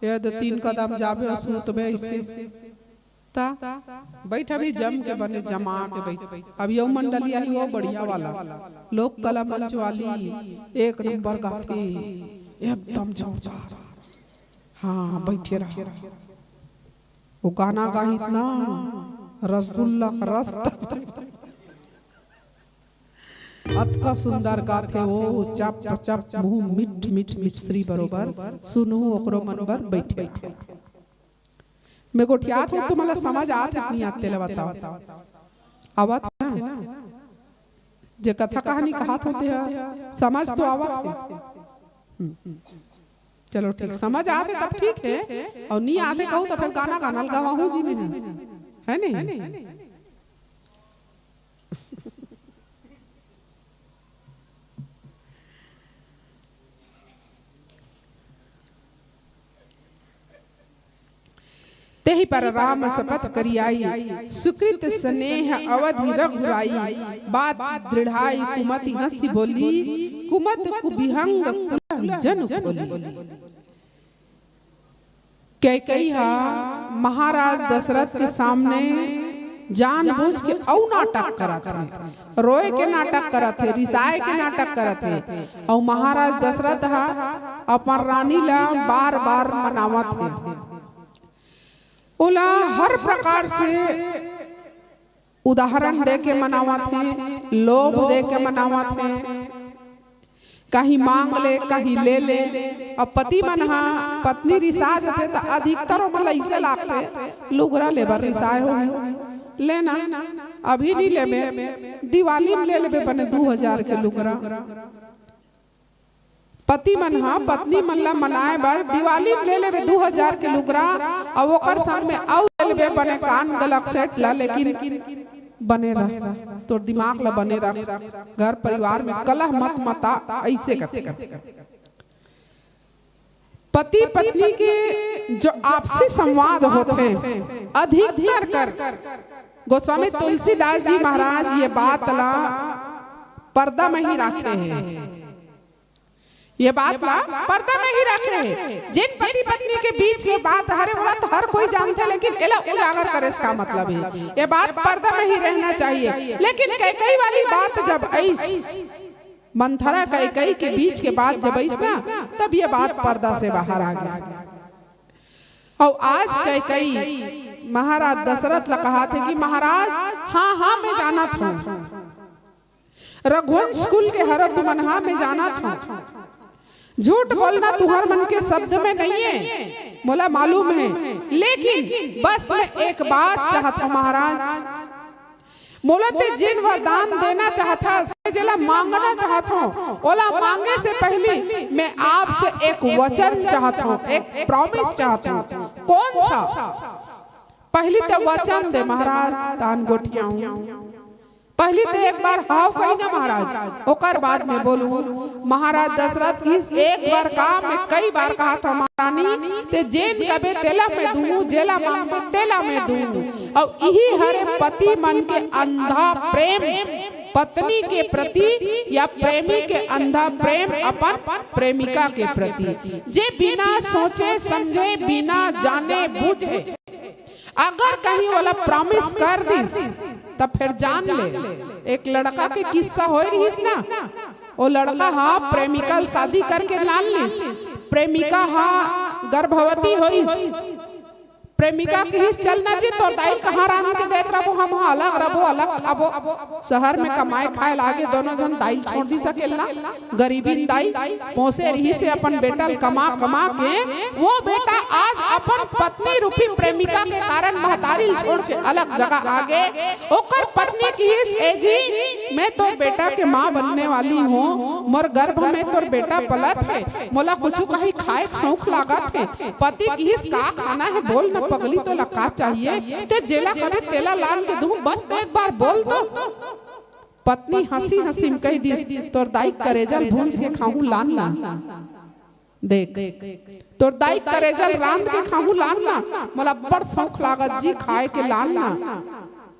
ये दो तीन कदम जाबे, सूतबे ऐसे। ता, बैठ अभी जम के, बने जमा के बैठ। अब यो मंडली आई, वो बढ़िया वाला, लोक कला मंच वाली, एक नंबर गाथे, एकदम जोरदार। हाँ, बैठे रहा। वो गाना गाहित ना, रसगुल्ला का रस टप। अतका सुंदर गाथे वो, चप चप मुंह मीठ मीठ मिश्री बरोबर। सुनहु ओकरो मन बर बैठे। मैं गोठियात हूँ, तुम्हारा समझ आत है कि नहीं आत, तेला बताओ। आवत है ना? जे कथा कहानी कहत होते हैं, समझ तो आवत है। हम्म। चलो ठीक, समझ आत है तब ठीक है, और नहीं आत है कहूँ तो फिर गाना गाना लगावा हूँ जी मैं, है नहीं? तेहि पर राम सपथ करियाई, सुकृत स्नेह अवधि रघुराई। बात दृढ़ाई कुमति हँसि बोली, कुमत कुबिहंग कुलह जन खोली। कैकई हा महाराज दशरथ के सामने जानबूझ के अउ नाटक करत हे, रोए के नाटक करत हे, रिसाए के नाटक करत हे। अउ महाराज दशरथ हा अपन रानी ला बार बार मनावत हे, ओला हर प्रकार से उदाहरण दे के मनावत हे, लोभ दे के मनावत हे, कहीं मांग ले, कहीं ले ले। अब पति मन हा पत्नी रिसा जथे त अधिकतर ओमन ला अइसे लागथे, लुगरा ले बर रिसाए हो, लेना अभी नहीं लेबे, दिवाली में ले लेबे बने दू हजार के लुगरा। पति मन ह पत्नी मन ला मनाए बर दिवाली म ले लेबे दू हजार के लुगरा, अउ ओकर संग में अउ ले लेबे बने कान गलक सेट ला, लेकिन बने रह, तोर दिमाग ला बने रख, घर परिवार में कलह मत मता, अइसे करथे। पति पत्नी के जो आपसी संवाद होथे, अधिकतर कर गोस्वामी तुलसीदास जी महाराज ये बात ला पर्दा में ही राखे हे। ये बात ला पर्दा में ही रखे हे। जेन पति पत्नी के बीच के बात हरे, ओला तो हर कोई जानथे, लेकिन एला उजागर करे से का मतलब हे? ये बात पर्दा में ही रहना चाहिए। लेकिन कैकई वाली बात जब अइस, मंथरा कैकई के बीच के बात जब अइस ना, तब ये बात पर्दा से बाहर आ गया। अउ आज कैकई महाराज दशरथ ला कहाथे कि महाराज, हाँ, हाँ, मैं जानत हूँ, रघुवंश कुल के हरव तुमन हा, मैं जानत हूँ। झूठ बोलना तुहर मन के शब्द में नहीं है, मोला मालूम है, लेकिन बस मैं एक बात चाहत हूँ महाराज, मोला ते जेन वरदान देना चाहत हस, जेला मांगना चाहत हूँ, ओला मांगे से पहली मैं आपसे एक वचन चाहत हूँ, एक प्रॉमिस चाहत हूँ। कौन सा? पहली ते वचन दे महाराज, तान गोठियाऊं। पहली ते एक बार हव कही ना महाराज, ओकर बाद में बोलहूं। महाराज दशरथ कहिस, एक बार का, मैं कई बार कहत हंव महारानी, ते जेन कबे तेला मैं दूहूं, जेला मांगबे तेला मैं दूहूं। अउ इही हरे पति मन के अंधा प्रेम, पत्नी के प्रति या प्रेमी के अंधा प्रेम अपन प्रेमिका के प्रति, जे बिना सोचे समझे, बिना जाने बूझे, अगर कहीं ओला promise कर दिस, त फेर जान ले। एक लड़का के किस्सा होय रिहिस ना, ओ लड़का हा प्रेमिका ल शादी करके लान लिस, प्रेमिका हा गर्भवती होइस। प्रेमिका कहिस, "चल ना जी, तोर दाई ल कहाँ रांध के देत रबो, हम हा अलग रबो, अलग खाबो।" शहर में कमाए खाए लागे, दोनों झन दाई ल छोड़ दिस अकेल्ला। गरीबिन दाई, पोसे रिहिसे अपन बेटा ल कमा कमा के, वो बेटा आज अपन पत्नी रूपी प्रेमिका के कारण महतारी ल छोड़ के अलग जगह आगे। ओकर पत्नी कहिस, "ए जी, मैं तोर बेटा के माँ बनने वाली हूँ, मोर गर्भ में तोर बेटा पलत हे, मोला कुछु कहीं खाए के शौक लागत हे।" पति कहिस, "का खाना हे बोल न पगली, तोला का चाहिए? ते जेला कबे तेला लान के दूँ, बस ते एक बार बोल तो।" पत्नी हंसी हंसी में कहि दिस, "तोर दाई करेजा ल भूंज के खाहूं, लान ना।" देख, "तोर दाई करेजा ल रांध के खाहूं, लान ना, मोला बड़ शौक लागत जी खाए के, लान ना।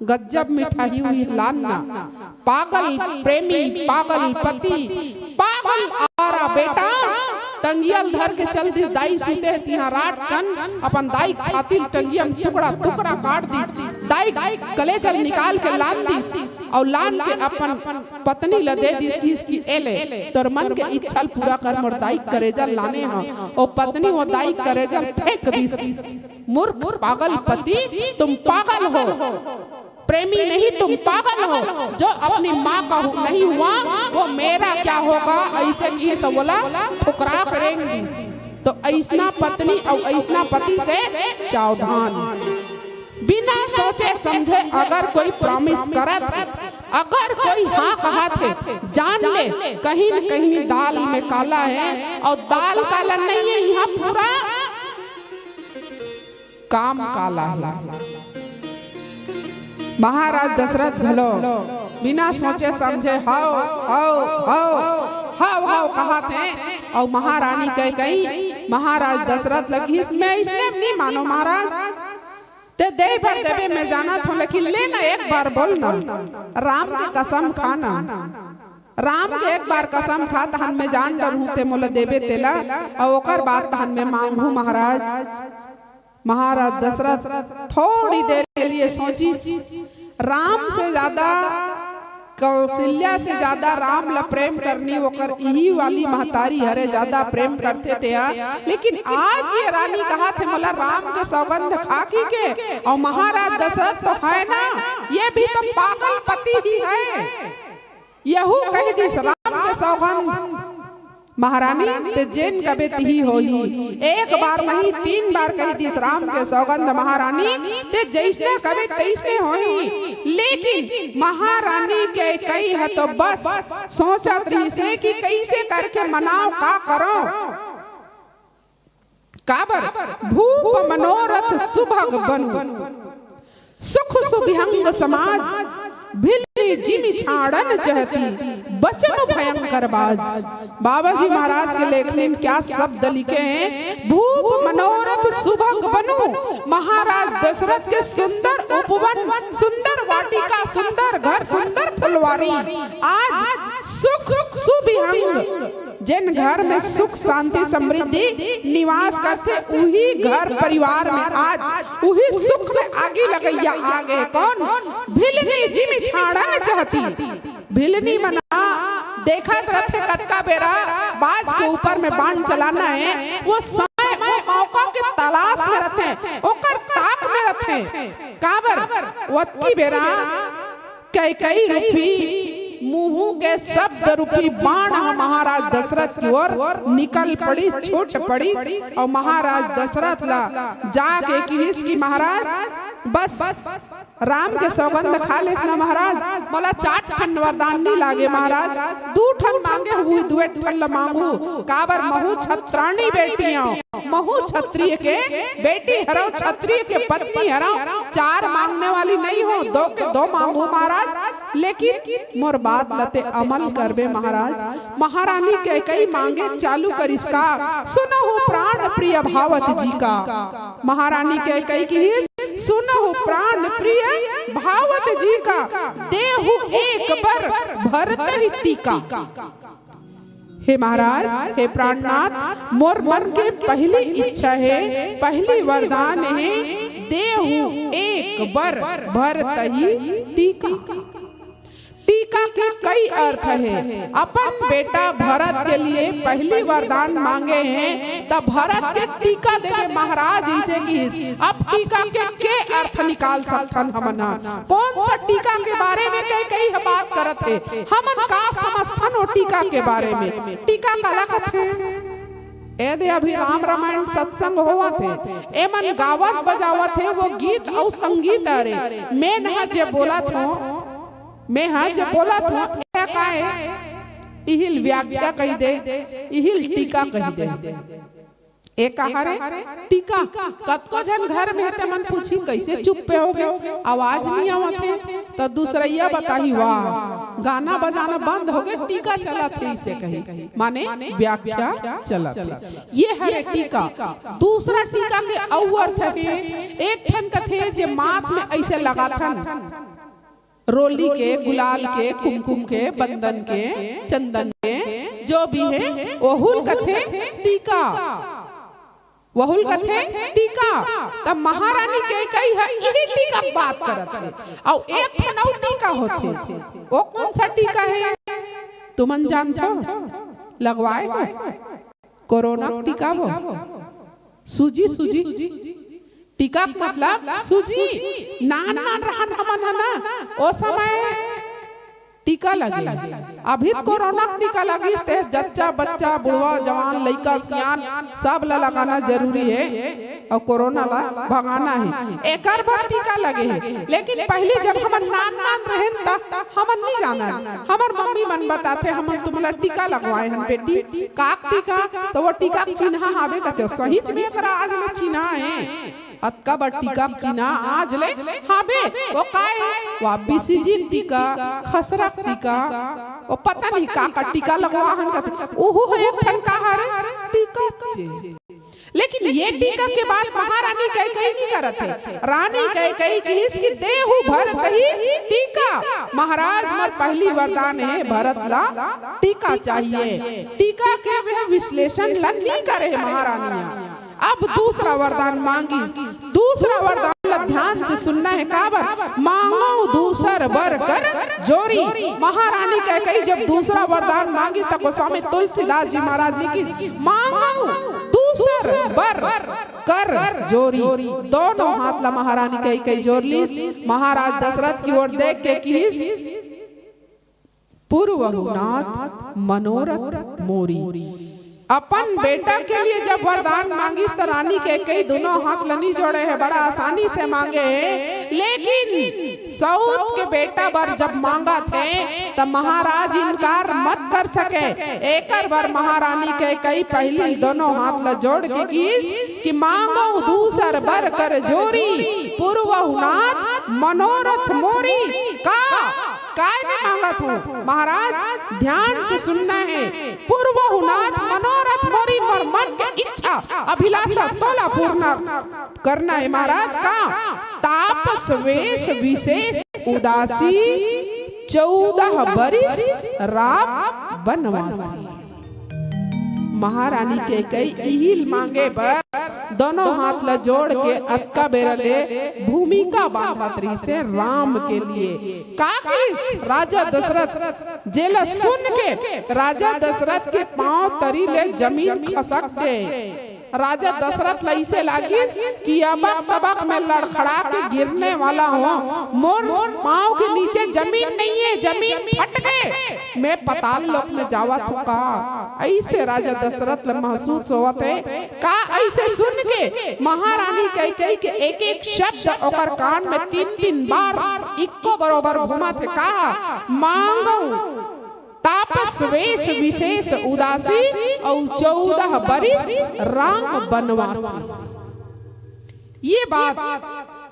गजब मिठाई हुई, लान ना।" पागल प्रेमी, पागल पति, पागल आवारा बेटा टंगिया ल धर के चल दिस दाई सुते हे तिहां रात कन, अपन दाई के छाती ल टंगिया में टुकड़ा टुकड़ा काट दिस। दाई कलेजा ल निकाल के लान दिस। अउ लान के अपन पत्नी ल दे दिस, कहिस कि ए ले, तोर मन के इच्छा ल पूरा कर, मोर दाई करेजा ल लाने हंव। ओ पत्नी ओ दाई करेजा ल फेंक दिस। मूर्ख, पागल पति, तुम पागल हो, प्रेमी नहीं, तुम पागल हो। जो अपनी माँ का हु-, नहीं हुआ, वो मेरा क्या होगा, अइसे कहिस अउ ओला ठुकरा के रेंग दिस। तो अइसना पत्नी अउ अइसना पति से सावधान। बिना सोचे समझे अगर कोई promise करत हे, अगर कोई हाँ कहत हे, जान ले, कहीं न कहीं दाल में काला हे, अउ दाल काला नहीं हे, इहां पूरा काम काला हे। महाराज दशरथ घलो बिना सोचे समझे हव, हव, हव, हव, हव कहत हे, अउ महारानी कैकेयी महाराज दशरथ ल कहिस, "मैं अइसने नहीं मानों महाराज, ते दे बर देबे मैं जानत हंव, लेकिन ले ना एक बार बोल ना, राम के कसम खा ना, राम के एक बार कसम खा, तहन मैं जान डरहूं ते मोला देबे तेला, अउ ओकर बाद तहन मैं मांगहूं महाराज।" महाराज दशरथ थोड़ी देर के लिए सोचिस, राम से ज्यादा कौशल्या से ज्यादा राम ला प्रेम करनी ओकर इही वाली महतारी हरे, ज्यादा प्रेम करथे तेहा। लेकिन आज ये रानी कहत हे, "मोला राम के सौगंध खा के," अउ महाराज दशरथ तो हे ना, ये भी तो पागल पति ही हे। यहू कहि दिस, "राम के सौगंध महारानी, ते जेन कबे तिही होही।" एक बार नहीं, तीन बार कहि दिस, "राम के सौगंध महारानी, ते जइसने कबे तइसने होही।" लेकिन महारानी कैकेयी ह तो बस सोचत रहिसे कि कइसे करके मनाव, का करंव। काबर? भूप मनोरथ सुभग बनु, सुख सुविहंग समाज, भिलनी जिमि छाड़न चहती, बचन भयंकर बाज। बाबा जी महाराज के लेखनी में क्या शब्द लिखे हैं, भूप मनोरथ सुभग बनु। महाराज दशरथ के सुंदर उपवन, सुंदर वाटिका, सुंदर घर, सुंदर फुलवारी, आज सुख सुविहंग, जेन घर में सुख, शांति, समृद्धि निवास करथे, उही घर परिवार में आज उही सुख में आगी लगइया आगे। कौन? भिलनी जिमि छाड़न चहती। भिलनी मन देखत रथे कतका बेरा बाज के ऊपर में बाण चलाना हे, वो समय, वो मौका के तलाश में रथे, ओकर ताक में रथे। काबर? ओतकी बेरा कैकेयी रूपी मुहूं के शब्द रूपी बाण ह महाराज दशरथ की ओर निकल पड़िस, छूट पड़िस, अउ महाराज दशरथ ला जाके किहिस कि महाराज, बस राम के सौगंध खा लेस ना महाराज, मोला चार ठन वरदान नी लागे महाराज, दू ठन मांगे हूं, दुए ठन ला मांगू। काबर महू छत्रानी बेटी हंव, महू क्षत्रिय के बेटी हरंव, क्षत्रिय के पत्नी हरंव, चार मांगने वाली नहीं हंव, दो के दो मांगू महाराज। लेकिन मोर बात ल ते अमल करबे महाराज। महारानी कैकई मांगे चालू करिस का, सुनहु प्राण प्रिय भावत जी का। महारानी कैकई किहिस, सुनहु प्राण प्रिय भावत जी का, देहु एक बर भरतहि टीका। हे महाराज, हे प्राणनाथ, मोर मन के पहली इच्छा हे, पहली वरदान हे, देहु एक बर भरतहि टीका। टीका के कई अर्थ हे। अपन बेटा भरत के लिए पहली वरदान मांगे हे, त भरत के टीका देबे महाराज, इसे किहिस। अब टीका के के अर्थ निकाल सकथन हमन ह? कौन सा टीका के बारे में कैकई ह बात करत हे? हमन का समझथन ओ टीका के बारे में? टीका काला कथे? ए दे, अभी राम रामायण सत्संग होवत हे, एमन गावत बजावत हे, वो गीत अउ संगीत। अरे, मैं न जे बोलत हों, मैं ह जे बोलत हों, ए का ए? इहिल व्याख्या कहि दे, इहिल टीका कहि दे। ए का हरे? टीका। कतको झन घर में हे, ते मन पूछही, "कइसे चुप्पे होगे? आवाज नइ आवत हे।" त दूसरइया बताही, "वाह, गाना बजाना बंद होगे, टीका चलत हे," इसे कही, माने व्याख्या चलत हे। ये हरे टीका। दूसरा टीका के अउ अर्थ हे, एक ठन कथे जे माथ में अइसे लगाथन, रोली के, गुलाल के, कुमकुम के, बंदन के, चंदन के, जो भी हे, ओहू ल कथे टीका। ओहू ल कथे टीका। त महारानी कैकई ह इही टीका के बात करत हे। अउ एक ठन अउ टीका होथे। ओ कौन सा टीका हे? तुमन जानथो? लगवाए हो? कोरोना टीका वो? सूजी, सूजी। टीका के मतलब सूजी। नान नान रहन हमन ह ना, ओ समय टीका लगे। अभी त कोरोना के टीका लगिस, ते जच्चा, बच्चा, बुढ़वा, जवान, लइका, सियान, सब ल लगाना जरूरी हे। अउ कोरोना ल भगाना हे, एकर बर टीका लगे हे। लेकिन पहिली जब हमन नान नान रहेन, त हमन नइ जानन। हमर मम्मी मन बताथे, "हमन तुमला टीका लगवाए हन बेटी।" का टीका? त वो टीका के चिन्हा हाबे कथे। सहीच में एकरा आज ले चिन्हा हे। अतका बड़ टीका के चिन्हा आज ले हाबे। वो का हे? वो बीसीजी टीका, खसरा टीका, वो पता नहीं का का टीका लगवा हन कथे। ओहू ह एक ठन का हरे? टीका चे। लेकिन ये टीका के बात महारानी कैकई नइ करत हे। रानी कैकई किहिस कि देहु भरतहि टीका। महाराज, मोर पहली वरदान हे, भरत ला टीका चाहिए। टीका के वह विश्लेषण ला नइ करे हे महारानी ह। अब दूसरा वरदान मांगिस। दूसरा वरदान ला ध्यान से सुनना हे, काबर? मांगो दूसर बर कर जोरी। महारानी कैकई जब दूसरा वरदान मांगिस, त गोस्वामी तुलसीदास जी महाराज लिखिस, मांगो दूसर बर कर जोरी। दोनों हाथ ला महारानी कैकई जोर लिस। महाराज दशरथ की ओर देख के किहिस, पूर्वहु नाथ मनोरथ मोरी। अपन बेटा के लिए जब वरदान मांगिस, त रानी कैकई दोनों हाथ ल नइ जोड़े हे, बड़ा आसानी से मांगे हे। लेकिन सऊत के बेटा बर जब मांगत हे, त महाराज इनकार मत कर सके। एकर बर महारानी कैकई पहिली दोनों हाथ ल जोड़ के किहिस कि मांगो दूसर बर कर जोरी, पूर्वहु नाथ मनोरथ मोरी। का? काय में मांगत हूँ? महाराज, ध्यान से सुनना हे। पूर्वहु नाथ मनोरथ मोरी, मोर मन के इच्छा, अभिलाषा तोला पूर्ण करना हे महाराज। का? तापस वेश विशेष उदासी, चौदह बरिस राम बनवासी। महारानी कैकई इही ल मांगे बर दोनों हाथ ल जोड़ के अतका बेरा ले भूमिका बांधत रहिसे राम के लिए। का किहिस राजा दशरथ, जेला सुन के राजा दशरथ के पांव तरी ले जमीन खसक गे। राजा दशरथ ल अइसे लागिस कि अबक तबक में लड़खड़ा के गिरने वाला हूँ, मोर पांव के नीचे जमीन नइ हे, जमीन फट गे, मैं पताल लोक में जावत हूँ का? अइसे राजा दशरथ ल महसूस होवत हे का? अइसे सुन के महारानी कैकई के एक एक शब्द ओकर कान में तीन तीन बार इक्को बरोबर घूमत हे। का? मांगो तापस वेश विशेष उदासी, अउ चौदह बरिस राम बनवासी। ये बात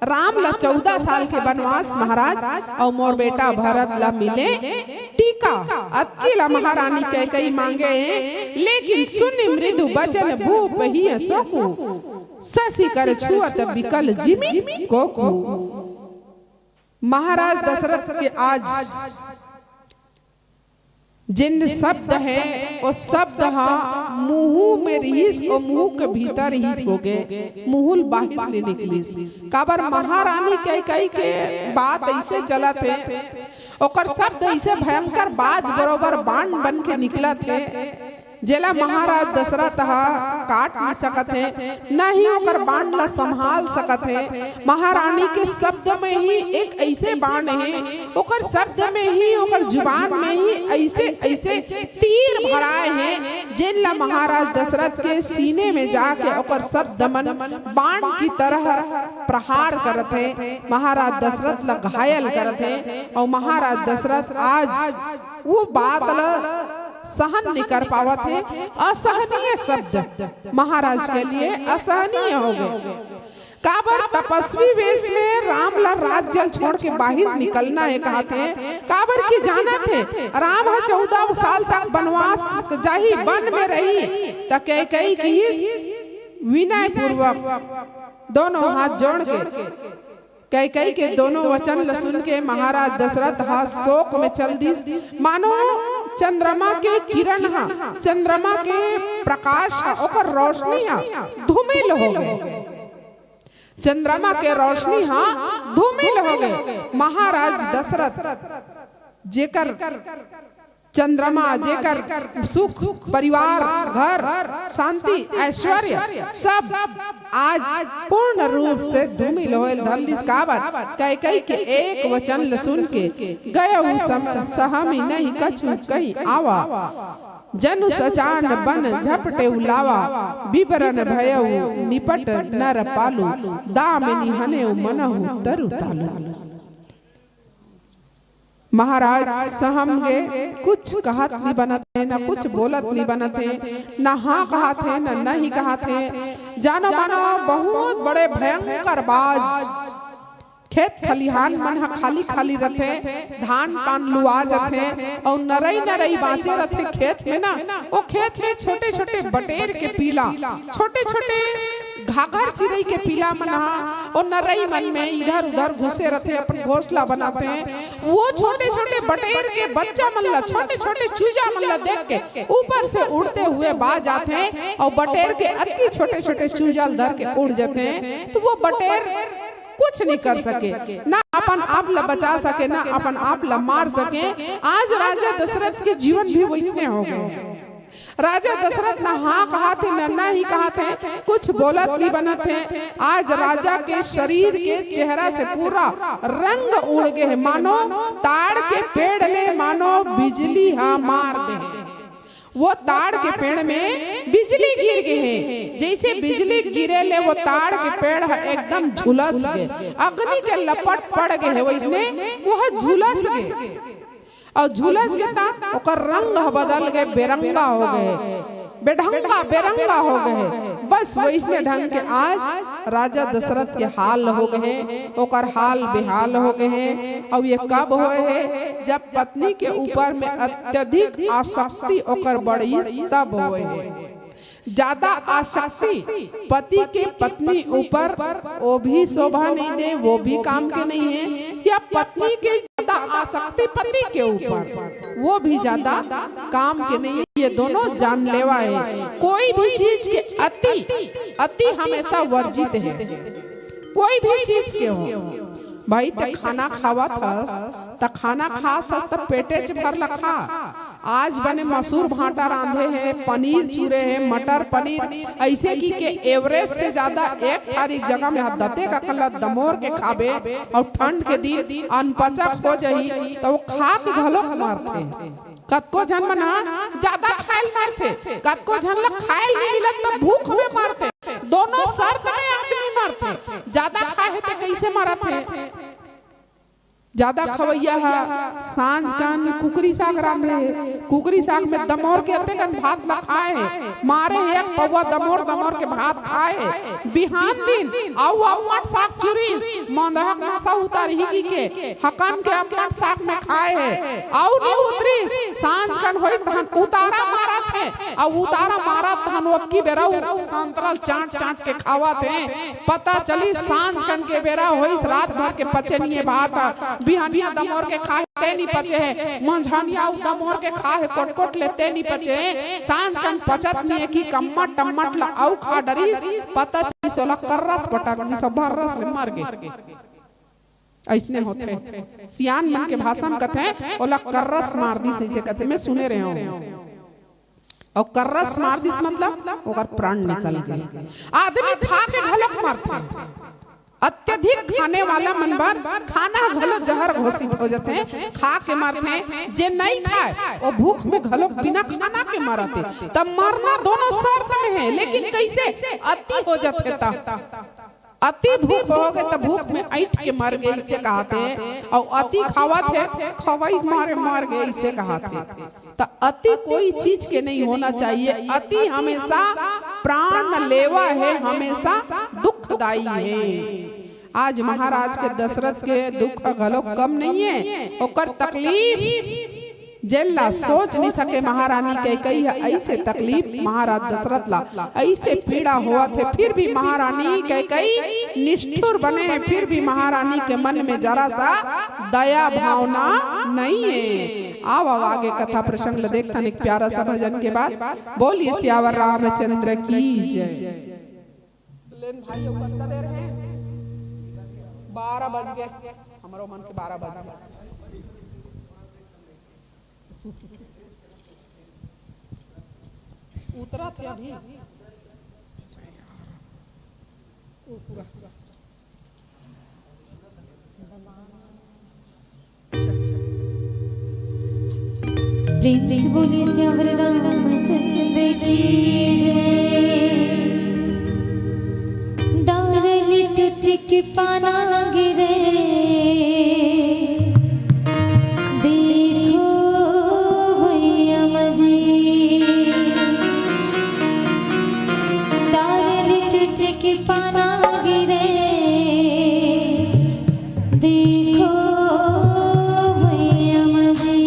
राम ला चौदह साल के बनवास महाराज, अउ मोर बेटा भरत ला मिले टीका। अतकी ला महारानी कैकई मांगे हे, लेकिन सुनि मृदु बचन भूप हिय सोकु, ससि कर छुअत बिकल जिमि कोकु। महाराज दशरथ के आज जेन शब्द हे, ओ शब्द ह मुहूं में रिहिस, ओ मुहूं के भीतर ही होगे, मुहूं ले बाहिर नइ निकलिस। काबर महारानी कैकई के बात अइसे चलत हे, ओकर शब्द अइसे भयंकर बाज बरोबर बाण बन के निकलत हे, जेला महाराज दशरथ ह काट नइ सकत हे, न ही ओकर बाण ला संभाल सकत हे। महारानी के शब्द में ही एक अइसे बाण हे, ओकर शब्द में ही, ओकर जुबान में ही अइसे, अइसे तीर भराए हे, जेन ला महाराज दशरथ के सीने में जाके ओकर शब्द मन बाण की तरह प्रहार करत हे, महाराज दशरथ ला घायल करत हे। अउ महाराज दशरथ आज वो बात ला सहन नइ कर पावत हे। असहनीय शब्द महाराज के लिए असहनीय होगे। काबर तपस्वी वेश में राम ला राज्य ल छोड़ के बाहिर निकलना हे कहत हे, काबर कि जानत हे राम ह चौदह साल तक बनवास जाही, वन में रही। त कैकई किहिस विनय पूर्वक दोनों हाथ जोड़ के, कैकई के दोनों वचन ल सुन के महाराज दशरथ ह शोक में चल दिस। मानो चंद्रमा के किरण ह, चंद्रमा के प्रकाश ह, ओकर रोशनी ह धूमिल होगे। चंद्रमा के रोशनी ह धूमिल होगे। महाराज दशरथ जेकर चंद्रमा, जेकर सुख, परिवार, घर, शांति, ऐश्वर्य सब आज पूर्ण रूप से धूमिल होए ल धर लिस। काबर? कैकई के एक वचन ल सुन के, गयउ सम-, सहमी नहीं कछु कहि आवा, जनु सचान बन झपटेउ लावा, बिबरन भयउ निपट नर पालु, दामिनि हनेउ मनहु तरु तालु। महाराज सहम गे, कुछ कहत नइ बनत हे, न कुछ बोलत नइ बनत हे, न हाँ कहत हे, न नहीं कहत हे। जानो मानो बहुत बड़े भयंकर बाज खेत खलिहान मन ह खाली खाली रथे, धान पान लुआ जथे, अउ नरई नरई बांचे रथे खेत में ना, ओ खेत में छोटे छोटे बटेर के पीला, छोटे छोटे घाघर चिरई के पीला मन ह ओ नरई मन में इधर उधर घुसे रथे, अपन घोंसला बनाथे। वो छोटे छोटे बटेर के बच्चा मन ला, छोटे छोटे चूजा मन ला देख के ऊपर से उड़ते हुए बाज आथे, अउ बटेर के अतकी छोटे छोटे चूजा ल धर के उड़ जाथे। तो वो बटेर कुछ नइ कर सके, ना अपन आप ला बचा सके, ना अपन आप ला मार सके। आज राजा दशरथ के जीवन भी वइसने होगे। राजा दशरथ न हाँ कहत हे, न नहीं कहत हे, कुछ बोलत नइ बनत हे। आज राजा के शरीर के चेहरा से पूरा रंग उड़ गे हे, मानो ताड़ के पेड़ ले मानो बिजली ह मार दे हे। वो ताड़ के पेड़ में बिजली गिर गे हे, जइसे बिजली गिरे ले वो ताड़ के पेड़ ह एकदम झुलस गे, अग्नि के लपट पड़ गे हे, वइसने वो ह झुलस गे। अउ झुलस गे त ओकर रंग ह बदल गे, बेरंगा हो गे, बेढंगा बेरंगा हो गे। बस वइसने ढंग के आज राजा दशरथ के हाल हो गे, ओकर हाल बेहाल हो गे। अउ ये कब होए हे? जब पत्नी के ऊपर में अत्यधिक आसक्ति ओकर बढ़िस, तब होए हे। ज्यादा आसक्ति पति के पत्नी ऊपर, वो भी शोभा नहीं दे, वो भी काम के नहीं है, या पत्नी के ज्यादा आसक्ति पति के ऊपर, वो भी ज्यादा काम के नहीं है। ये दोनों जानलेवा है। कोई भी चीज के अति, अति हमेशा वर्जित है। कोई भी चीज के हो, भाई, ते खाना खावत हस, त खाना खात हस, त पेटेच भर ल खा। आज बने मसूर भांटा रांधे हे, पनीर चूरे हे, मटर पनीर, अइसे कि के average से ज्यादा एक थारी जगह में ह दते का कल्ला दमोर के खाबे, अउ ठंड के दिन अनपचक हो जाही, त वो खा के घलोक मरथे। कतको झन मन ह ज्यादा खायल मरथे, कतको झन ल खायल नइ मिलत त भूख में मरथे। दोनों शर्त में आदमी मरथे। ज्यादा खाए हे त कइसे मरत हे? जादा खवइया ह सांझ कन कुकरी साग रांधे हे। कुकरी साग में दमोर के अतेकन भात ला खाए हे, मारे हे एक पौवा दमोर दमोर के भात खाए हे। बिहान दिन अउ अम्मट साग चुरिस, मंदहा के नसा उतरही कहिके हकन के अम्मट साग में खाए हे। अउ नी उतरिस, सांझ कन होइस तहन उतारा मारत हे, अउ उतारा मारत तहन ओतकी बेरा उ संतरा ल चांट चांट के खावत हे। पता चलिस सांझ कन के बेरा होइस, रात भर के पचे नइ हे भात ह। बिहनिया दमोर के खाए हे ते नइ पचे हे, मंझनिया अउ दमोर के खाए हे कोटकोट ले ते नइ पचे हे। सांझ कन पचत नइ हे कि कम्मट टम्मट ला अउ खा डरिस। पता चलिस ओला कर्रस पटक दिस, भर्रस ले मर गे। अइसने होथे, सियान मन के भाषा म कथे, ओला कर्रस मार दिस, अइसे कथे, मैं सुने रहे हंव। अउ कर्रस मार दिस मतलब ओकर प्राण निकल गे। आदमी खा के घलोक मरथे। अत्यधिक खाने वाला मन बर खाना घलो जहर घोषित हो जथे, खा के मरथे। जे नइ खाए, वो भूख में घलोक बिना खाना के मरथे। त मरना दोनों शर्त में हे, लेकिन कइसे? अति हो जथे त। अति भूख हो गे त भूख में अइंठ के मर गे, अइसे कहाथे। अउ अति खावत हे, खवई मारे मर गे, अइसे कहाथे। त अति कोई चीज के नइ होना चाहिए। अति हमेशा प्राण लेवा हे, हमेशा दुखदाई हे। आज महाराज के दशरथ के दुख घलो कम नइ हे, ओकर तकलीफ जेन ला सोच नइ सके महारानी कैकई ह, अइसे तकलीफ महाराज दशरथ ला, अइसे पीड़ा होवत हे, फिर भी महारानी कैकई निष्ठुर बने हे, फिर भी महारानी के मन में जरा सा दया भावना नइ हे। आव, आव, आगे कथा प्रसंग ल देखथन, एक प्यारा सा भजन के बाद। बोलिए सियावर रामचंद्र की जय। लेन भाई, अउ कतका देर हे? बारह बज गे। हमरो मन के बारह बज गे। उतरत हे अभी। ओ पूरा। प्रेम से बोलिए सियावर रामचंद्र की जय। डार टूट के पाना गिरे, देखो भैया मजी। डार टूट के पाना गिरे, देखो भैया मजी।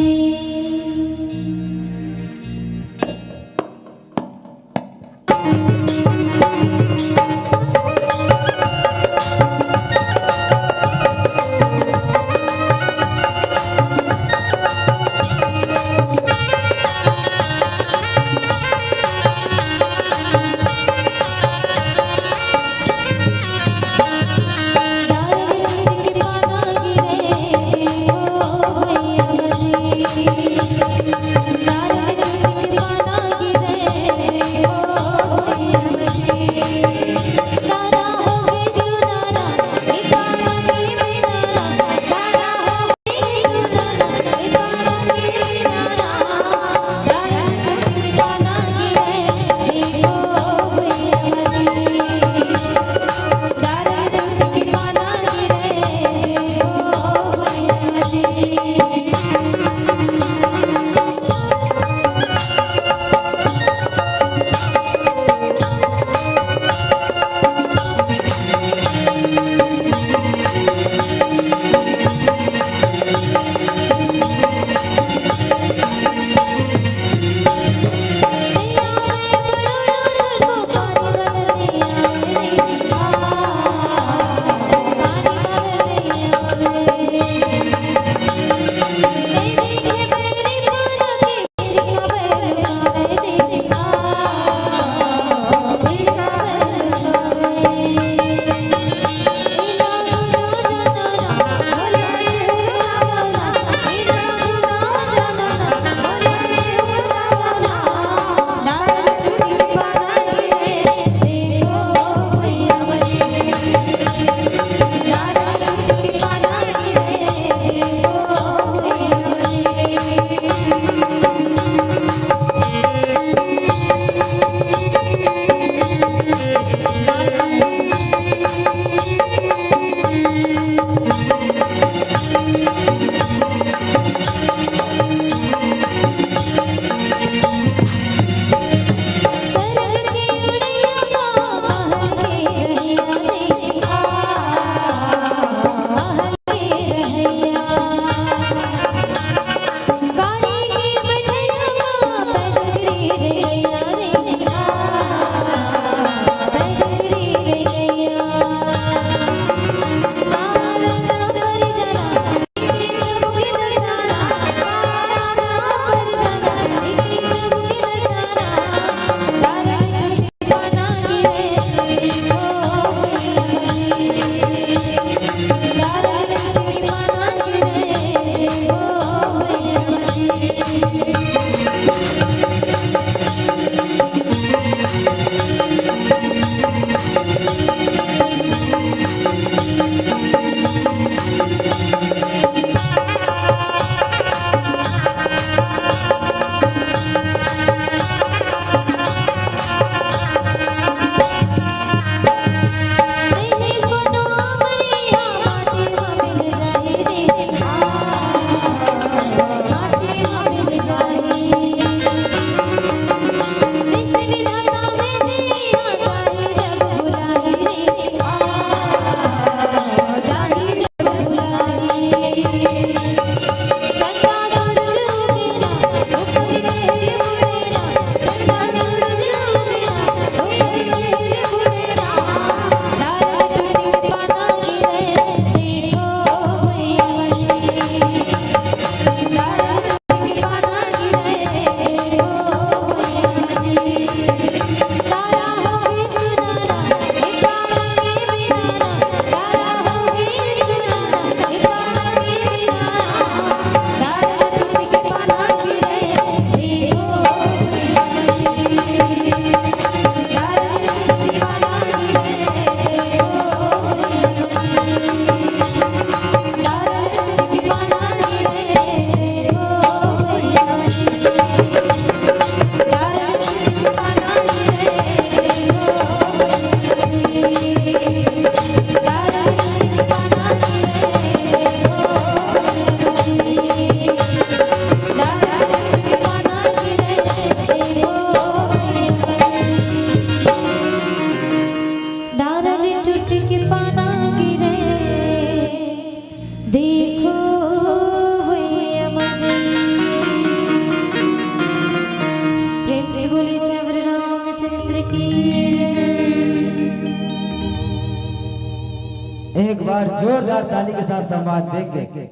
बार जोरदार ताली के साथ संवाद देंगे।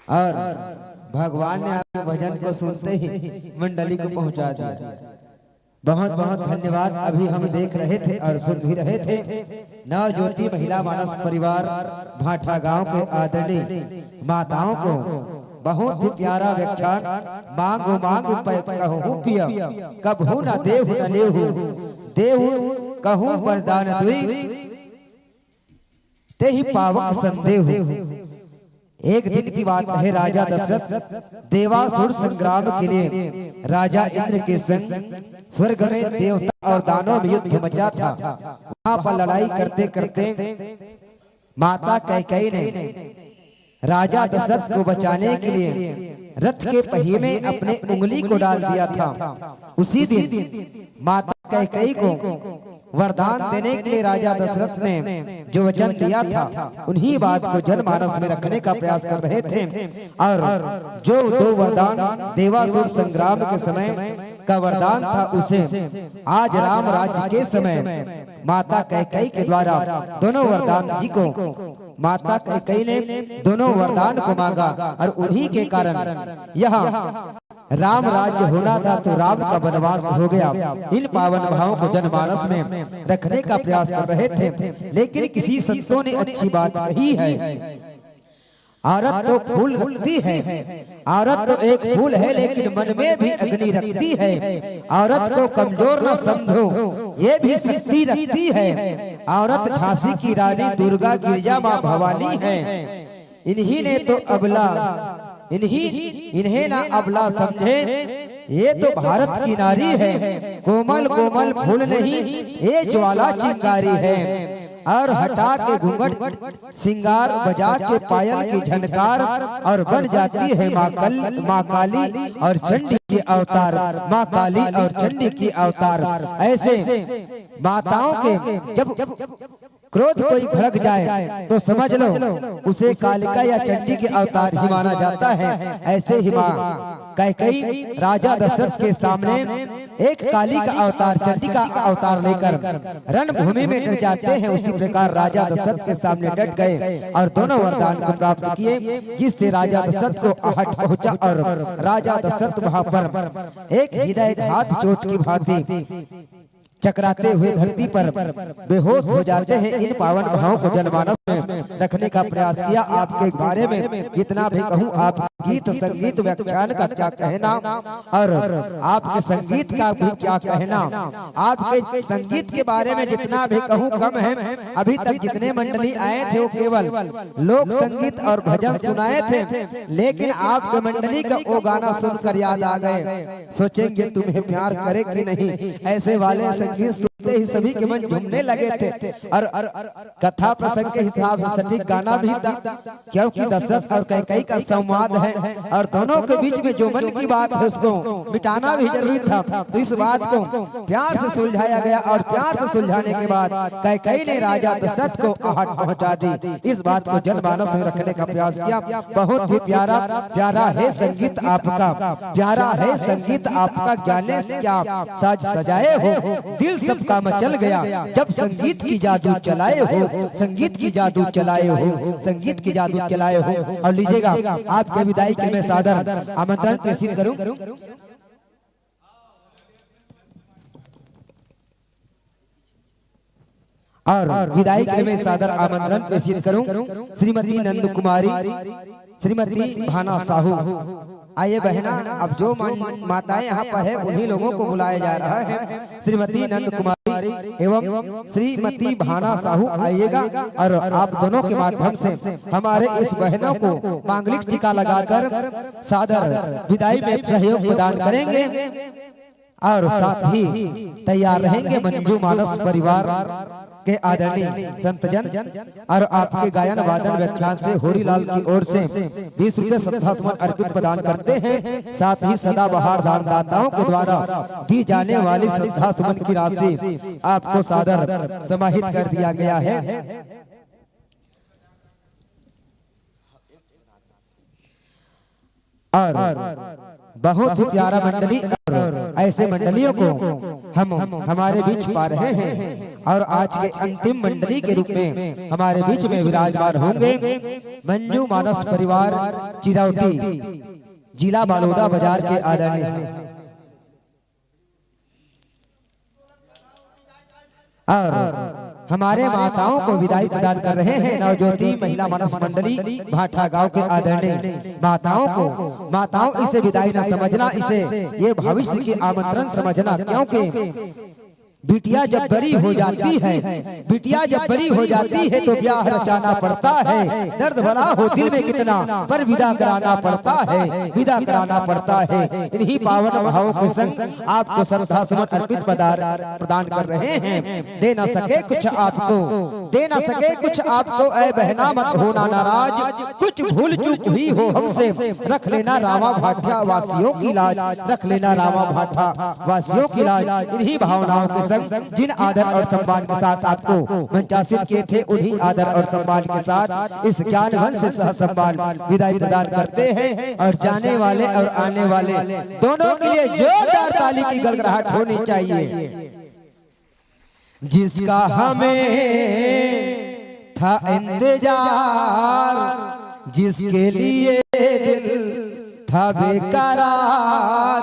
और भगवान ने आपके भजन को सुनते ही मंडली को पहुंचा दिया। बहुत बहुत धन्यवाद। अभी हम देख रहे थे और सुन भी रहे थे, नव ज्योति महिला मानस परिवार भाटा गांव के आदरणीय माताओं को बहुत ही प्यारा व्याख्यान। मांगो मांगो पै कहूँ पिया, कबहू न देहु न लेहु, देहु कहूँ वरदान दुई, तेहि पावक संदेहु। एक दिन की बात है, राजा दशरथ देवासुर संग्राम के लिए राजा इंद्र के संग स्वर्ग में देवता और दानव में युद्ध मचा था। वहां पर लड़ाई करते करते माता कैकेयी ने राजा दशरथ को बचाने के लिए रथ के पहिए में अपने उंगली को डाल दिया था। उसी दिन माता कैकेयी को वरदान देने के लिए राजा दशरथ ने जो वचन दिया था, उन्हीं बात को जनमानस में रखने का प्रयास कर रहे थे। और जो दो वरदान देवासुर संग्राम के समय का वरदान था, उसे आज राम राज्य के समय माता कैकेयी के द्वारा दोनों वरदान जी को, माता कैकेयी ने दोनों वरदान को मांगा और उन्हीं के कारण यह राम राज्य होना था तो राम का वनवास हो गया। इन पावन भावों को जनमानस में रखने का प्रयास कर रहे थे, लेकिन किसी संतों ने अच्छी बात कही है। औरत तो फूल रखती है, औरत तो एक फूल है, लेकिन मन में भी अग्नि रखती है। औरत को कमजोर न समझो, ये भी शक्ति रखती है। औरत झांसी की रानी दुर्गा, गिरिजा माँ भवानी है। इन्हीं ने तो अबला, इन्हीं, इन्हें ना अबला समझे, ये तो भारत की नारी है। कोमल कोमल फूल नहीं, ये ज्वाला चिंगारी है। और हटा के घूंघट, श्रृंगार बजा के पायल की झनकार, और बन जाती है माँ कल, माँ काली और चंडी की अवतार, माँ काली और चंडी की अवतार। ऐसे माताओं के जब क्रोध कोई भड़क जाए तो समझ लो, उसे कालिका या चंडी के अवतार ही माना जाता है। ऐसे ही माँ कैकेयी राजा दशरथ के सामने एक काली का अवतार, चंडी का अवतार लेकर रणभूमि में डट जाते हैं। उसी प्रकार राजा दशरथ के सामने डट गए और दोनों वरदान को प्राप्त किए, जिससे राजा दशरथ को आहट पहुंचा और राजा दशरथ वहां पर एक हृदयघात चोट की भांति चकराते हुए धरती पर बेहोश हो जाते हैं। इन पावन भावों को जनमानस में रखने का प्रयास किया। आपके बारे में जितना भी कहूँ, आप गीत संगीत व्याख्यान का क्या कहना और आपके संगीत का भी क्या कहना। आपके संगीत के बारे में जितना भी कहूँ कम है। अभी तक जितने मंडली आए थे वो केवल लोक संगीत और भजन सुनाए थे, लेकिन आपके मंडली का वो गाना सुनकर याद आ गए। सोचेंगे तुम्हें प्यार करे कि नहीं, ऐसे वाले संगीत सुनते ही सभी के मन झूमने लगे थे। और कथा प्रसंग के हिसाब से सटीक गाना भी था, क्योंकि दशरथ और कैकेयी का संवाद है और दोनों के बीच में जो मन की बात है उसको मिटाना भी जरूरी था। तो इस बात को प्यार से सुलझाया गया और प्यार से सुलझाने के बाद कैकेयी ने राजा दशरथ को आहट पहुंचा दी। इस बात को जनमानस में रखने का प्रयास किया। बहुत ही प्यारा, प्यारा है संगीत आपका, प्यारा है संगीत आपका। ज्ञानेश क्या साज सजाए हो, दिल सबका मचल गया जब संगीत की जादू चलाए हो, संगीत की जादू चलाए हो, संगीत की जादू चलाए हो। और लीजिएगा, आपके विदाई के मैं सादर आमंत्रण प्रेषित करूं। और विदाई के लिए मैं सादर आमंत्रण प्रेषित करूं श्रीमती नंद कुमारी, श्रीमती भाना साहू। आइए बहना, अब जो मन माताएं यहाँ पर है उन्हीं लोगों को बुलाया जा रहा है। श्रीमती नंद कुमारी एवं श्रीमती भाना साहू आइएगा और आप दोनों के माध्यम से हमारे इस बहनों को मांगलिक टीका लगाकर सादर विदाई में सहयोग प्रदान करेंगे। और साथ ही तैयार रहेंगे मंजू मानस परिवार के आदरणीय संतजन और आपके गायन वादन व्याख्यान से होरीलाल की ओर से बीस रुपए श्रद्धा सुमन अर्पित प्रदान करते हैं। साथ ही सदाबहार दानदाताओं के द्वारा दी जाने वाली श्रद्धा सुमन की राशि आपको सादर समाहित कर दिया गया है। और बहुत ही प्यारा मंडली और ऐसे मंडलियों को हम हमारे बीच पा रहे हैं। और आज के अंतिम मंडली के रूप में हमारे बीच में विराजमान होंगे मंजू मानस परिवार चिरौटी, जिला बलौदा बाजार के आदरणीय। और हमारे माताओं को विदाई प्रदान कर रहे हैं नवज्योति महिला मानस मंडली भाठा गांव के आदरणीय माताओं को। माताओं, इसे विदाई ना समझना, इसे ये भविष्य की आमंत्रण समझना, क्योंकि बिटिया जब बड़ी हो जाती है, बिटिया जब बड़ी हो जाती है तो ब्याह रचाना पड़ता है। दर्द भरा हो दिल में कितना, पर विदा कराना पड़ता है, विदा कराना पड़ता है। इन्हीं पावन भावों के संग आपको श्रद्धा सुमन अर्पित पदार प्रदान कर रहे हैं। दे न सके कुछ आपको, दे न सके कुछ आपको, ऐ बहना मत होना नाराज। कुछ भूल चूक हुई हो हमसे, रख लेना रामा भाठा वासियों की लाज, रख लेना रामा भाठा वासियों की लाज। इन्हीं भावनाओं के संग जिन आदर और सम्मान के साथ आपको मंचासित किए थे, उन्हीं आदर और सम्मान के साथ इस ज्ञान वंश से सह सम्मान विदाई प्रदान करते हैं। और जाने वाले और आने वाले दोनों के लिए जोरदार ताली की गड़गड़ाहट होनी चाहिए। जिसका हमें था इंतजार, जिसके लिए दिल था बेकरार,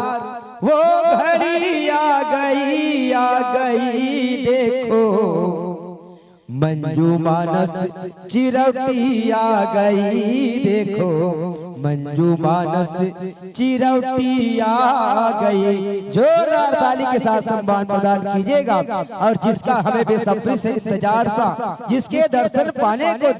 वो घड़ी आ गई, आ गई देखो। मंजू मानस चिरौटी आ गई देखो, मंजू मानस चिरौटी आ गई। जोरदार ताली के साथ सम्मान प्रदान कीजिएगा। और जिसका हमें बेसब्री से इंतजार था, जिसके दर्शन पाने को